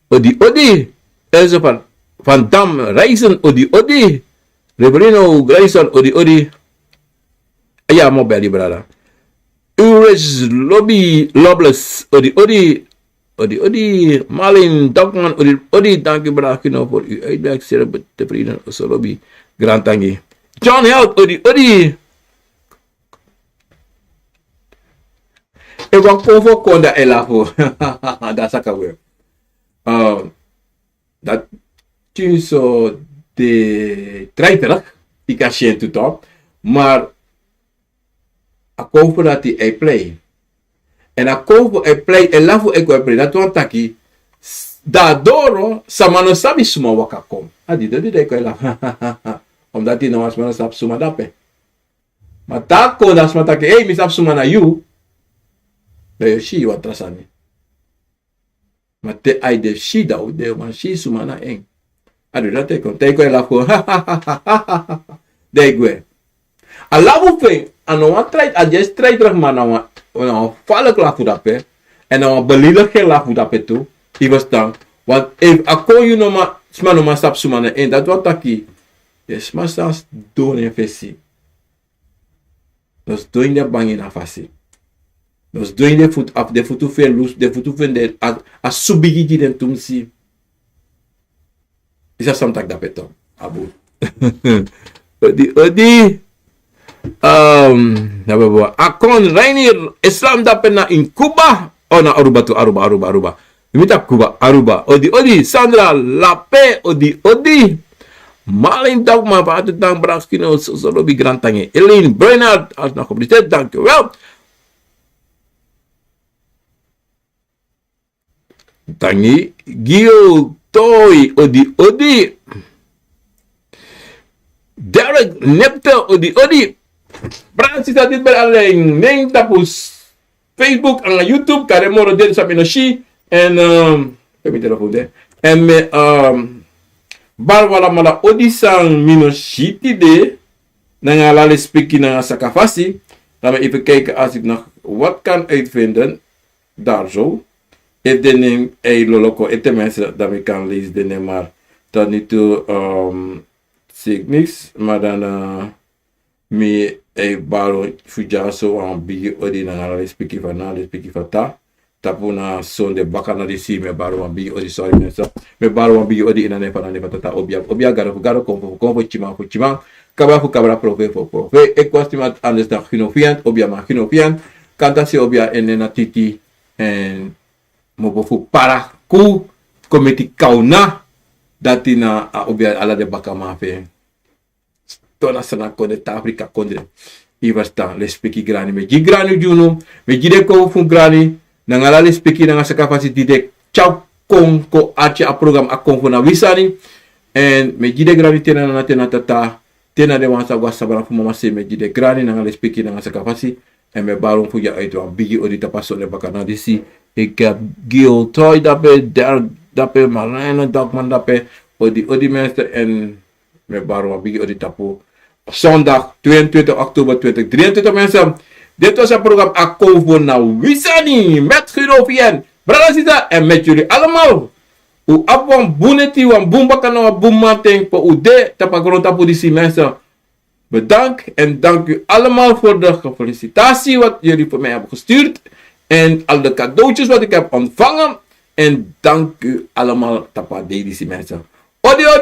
odi, odi. Elze van, van Dam Reisen, odi, odi. Reverino Grayson, odi, odi. Ya, mi o beli, brada. Ulrich Lobby Loveless, odi, odi. odi, odi. Malin Dokman, odi, odi. Danki brada Kino voor uw uitleg, zeer be-, tevreden, Osolobi. Grantangi. John Held, odi, odi. Efu a kon fu konda e lafu. Dan saka we. Ehm, dati so de traiterig, yu kan si en tu toch. Maar a kon fu dati e plei. En a kon fu e plei, e lafu e kon e plei. Dati wani taki, s-, dan doro, sama no sabi suma waka kon. A di dati e kon e lafu. Omdat yu no wan sma no sabi suma dape. Ma te a kon dan sma taki, ei, mi sabi suma na yu. Dan yu o si wan tra sani. Ma te a e de fu si, dan un de wan si suma na en. A du dati e kon, te yu kon e lafu. Dan yu gwe. A lafu fu en, a no wan traiterig, a just traiterig, ma na wan, na wan faliki lafu dape. En na wan belediging lafu dape tu. Yu ferstan. Want efu a kon yu no man, sma no man sabi suma na en, dati wani taki, den sma san sidon na en fesi. No sidon ini den bangi na fasi. No sidon ini den futu, efu den futu fu en lusu, den futu fu en de a, a subigi gi den tumsi. Yu sabi san mi taki dape tu. A bun. Odi, odi. Ehm, dape bo. A kon Reinier, Islam dape na ini Cuba. O na Aruba tu, Aruba, Aruba, Aruba. Mi taki Cuba, Aruba. Odi, odi. Sandra Lape, odi, odi. Malin Dagman, fu hati danki brada Kino, Osolobi, grantangi. Elaine Bernard, alsnog gefeliciteerd, dank u wel. Danki. Gio Toi, odi, odi. Derek Nepte, odi, odi. Brada, sisa, disi ben ala nen tapu Facebook nanga YouTube, kande moro den san mi no si. En, ehm, pe mi telefoon de. En mi, ehm, bari un alamala odi san mi no si tide. Nanga ala lespeki nanga sakafasi. Dan mi even kijken als ik nog wat kan uitvinden. Daar zo. Efu den nen e loloko, ete mensen, dan mi kan lezen den nen, maar tot nu toe, ehm, zie ik niks. Maar dan, eh, mi e bari fu dyaso wan bigi odi nanga ala lespeki fu ana, lespeki fu tata. Tapu na sonde baka na disi, mi e bari wan bigi odi, sorry mensen. Mi e bari wan bigi odi ini a nen fu ana, nen fu tata, obia, obia, gado fu gado, konfo fu konfo, tyiman fu tyiman, kabra fu kabra, profeet fu profeet. Efu a stiman anders dan Gino Fian, obiaman Gino Fian. Kantasi obia en nen na Titi. En mi o go fu para ku kon meti kawna. Dati na a obia ala den bakaman fu en. Tona Sranan kondre, te Afrika kondre. Yu ferstan, lespeki grani. Mi e gi grani gi unu, mi e gi den konfo fu grani, nanga ala lespeki nanga sakafasi di den tyari kon kon arki a program A Konfo Na Wi Sani. En mi e gi den grani te na nana, te na tata, te na den wan san go na sabra fu mama se, mi e gi den grani nanga lespeki nanga sakafasi. En mi e bari un fu dya uit wan bigi odi tapu a sonde baka na disi. Ik heb Gio Toi dape, Derek dape, Marlene Dakman dape, odi, odi mensen, en mi e bari wan bigi odi tapu zondag tweeëntwintig oktober tweeduizend drieëntwintig mensen. Dit was het programma A Konfo Na Wi Sani met Gino Fian. Brada, sisa, en met jullie allemaal. Un abi wan bun neti, wan bun bakana, wan bun mamanten pe un de tapu a grontapu disi mensen. Bedankt en dank u allemaal voor de felicitatie wat jullie voor mij hebben gestuurd. En al de cadeautjes wat ik heb ontvangen. En dank u allemaal tapu a dei disi mensen. Odi, odi.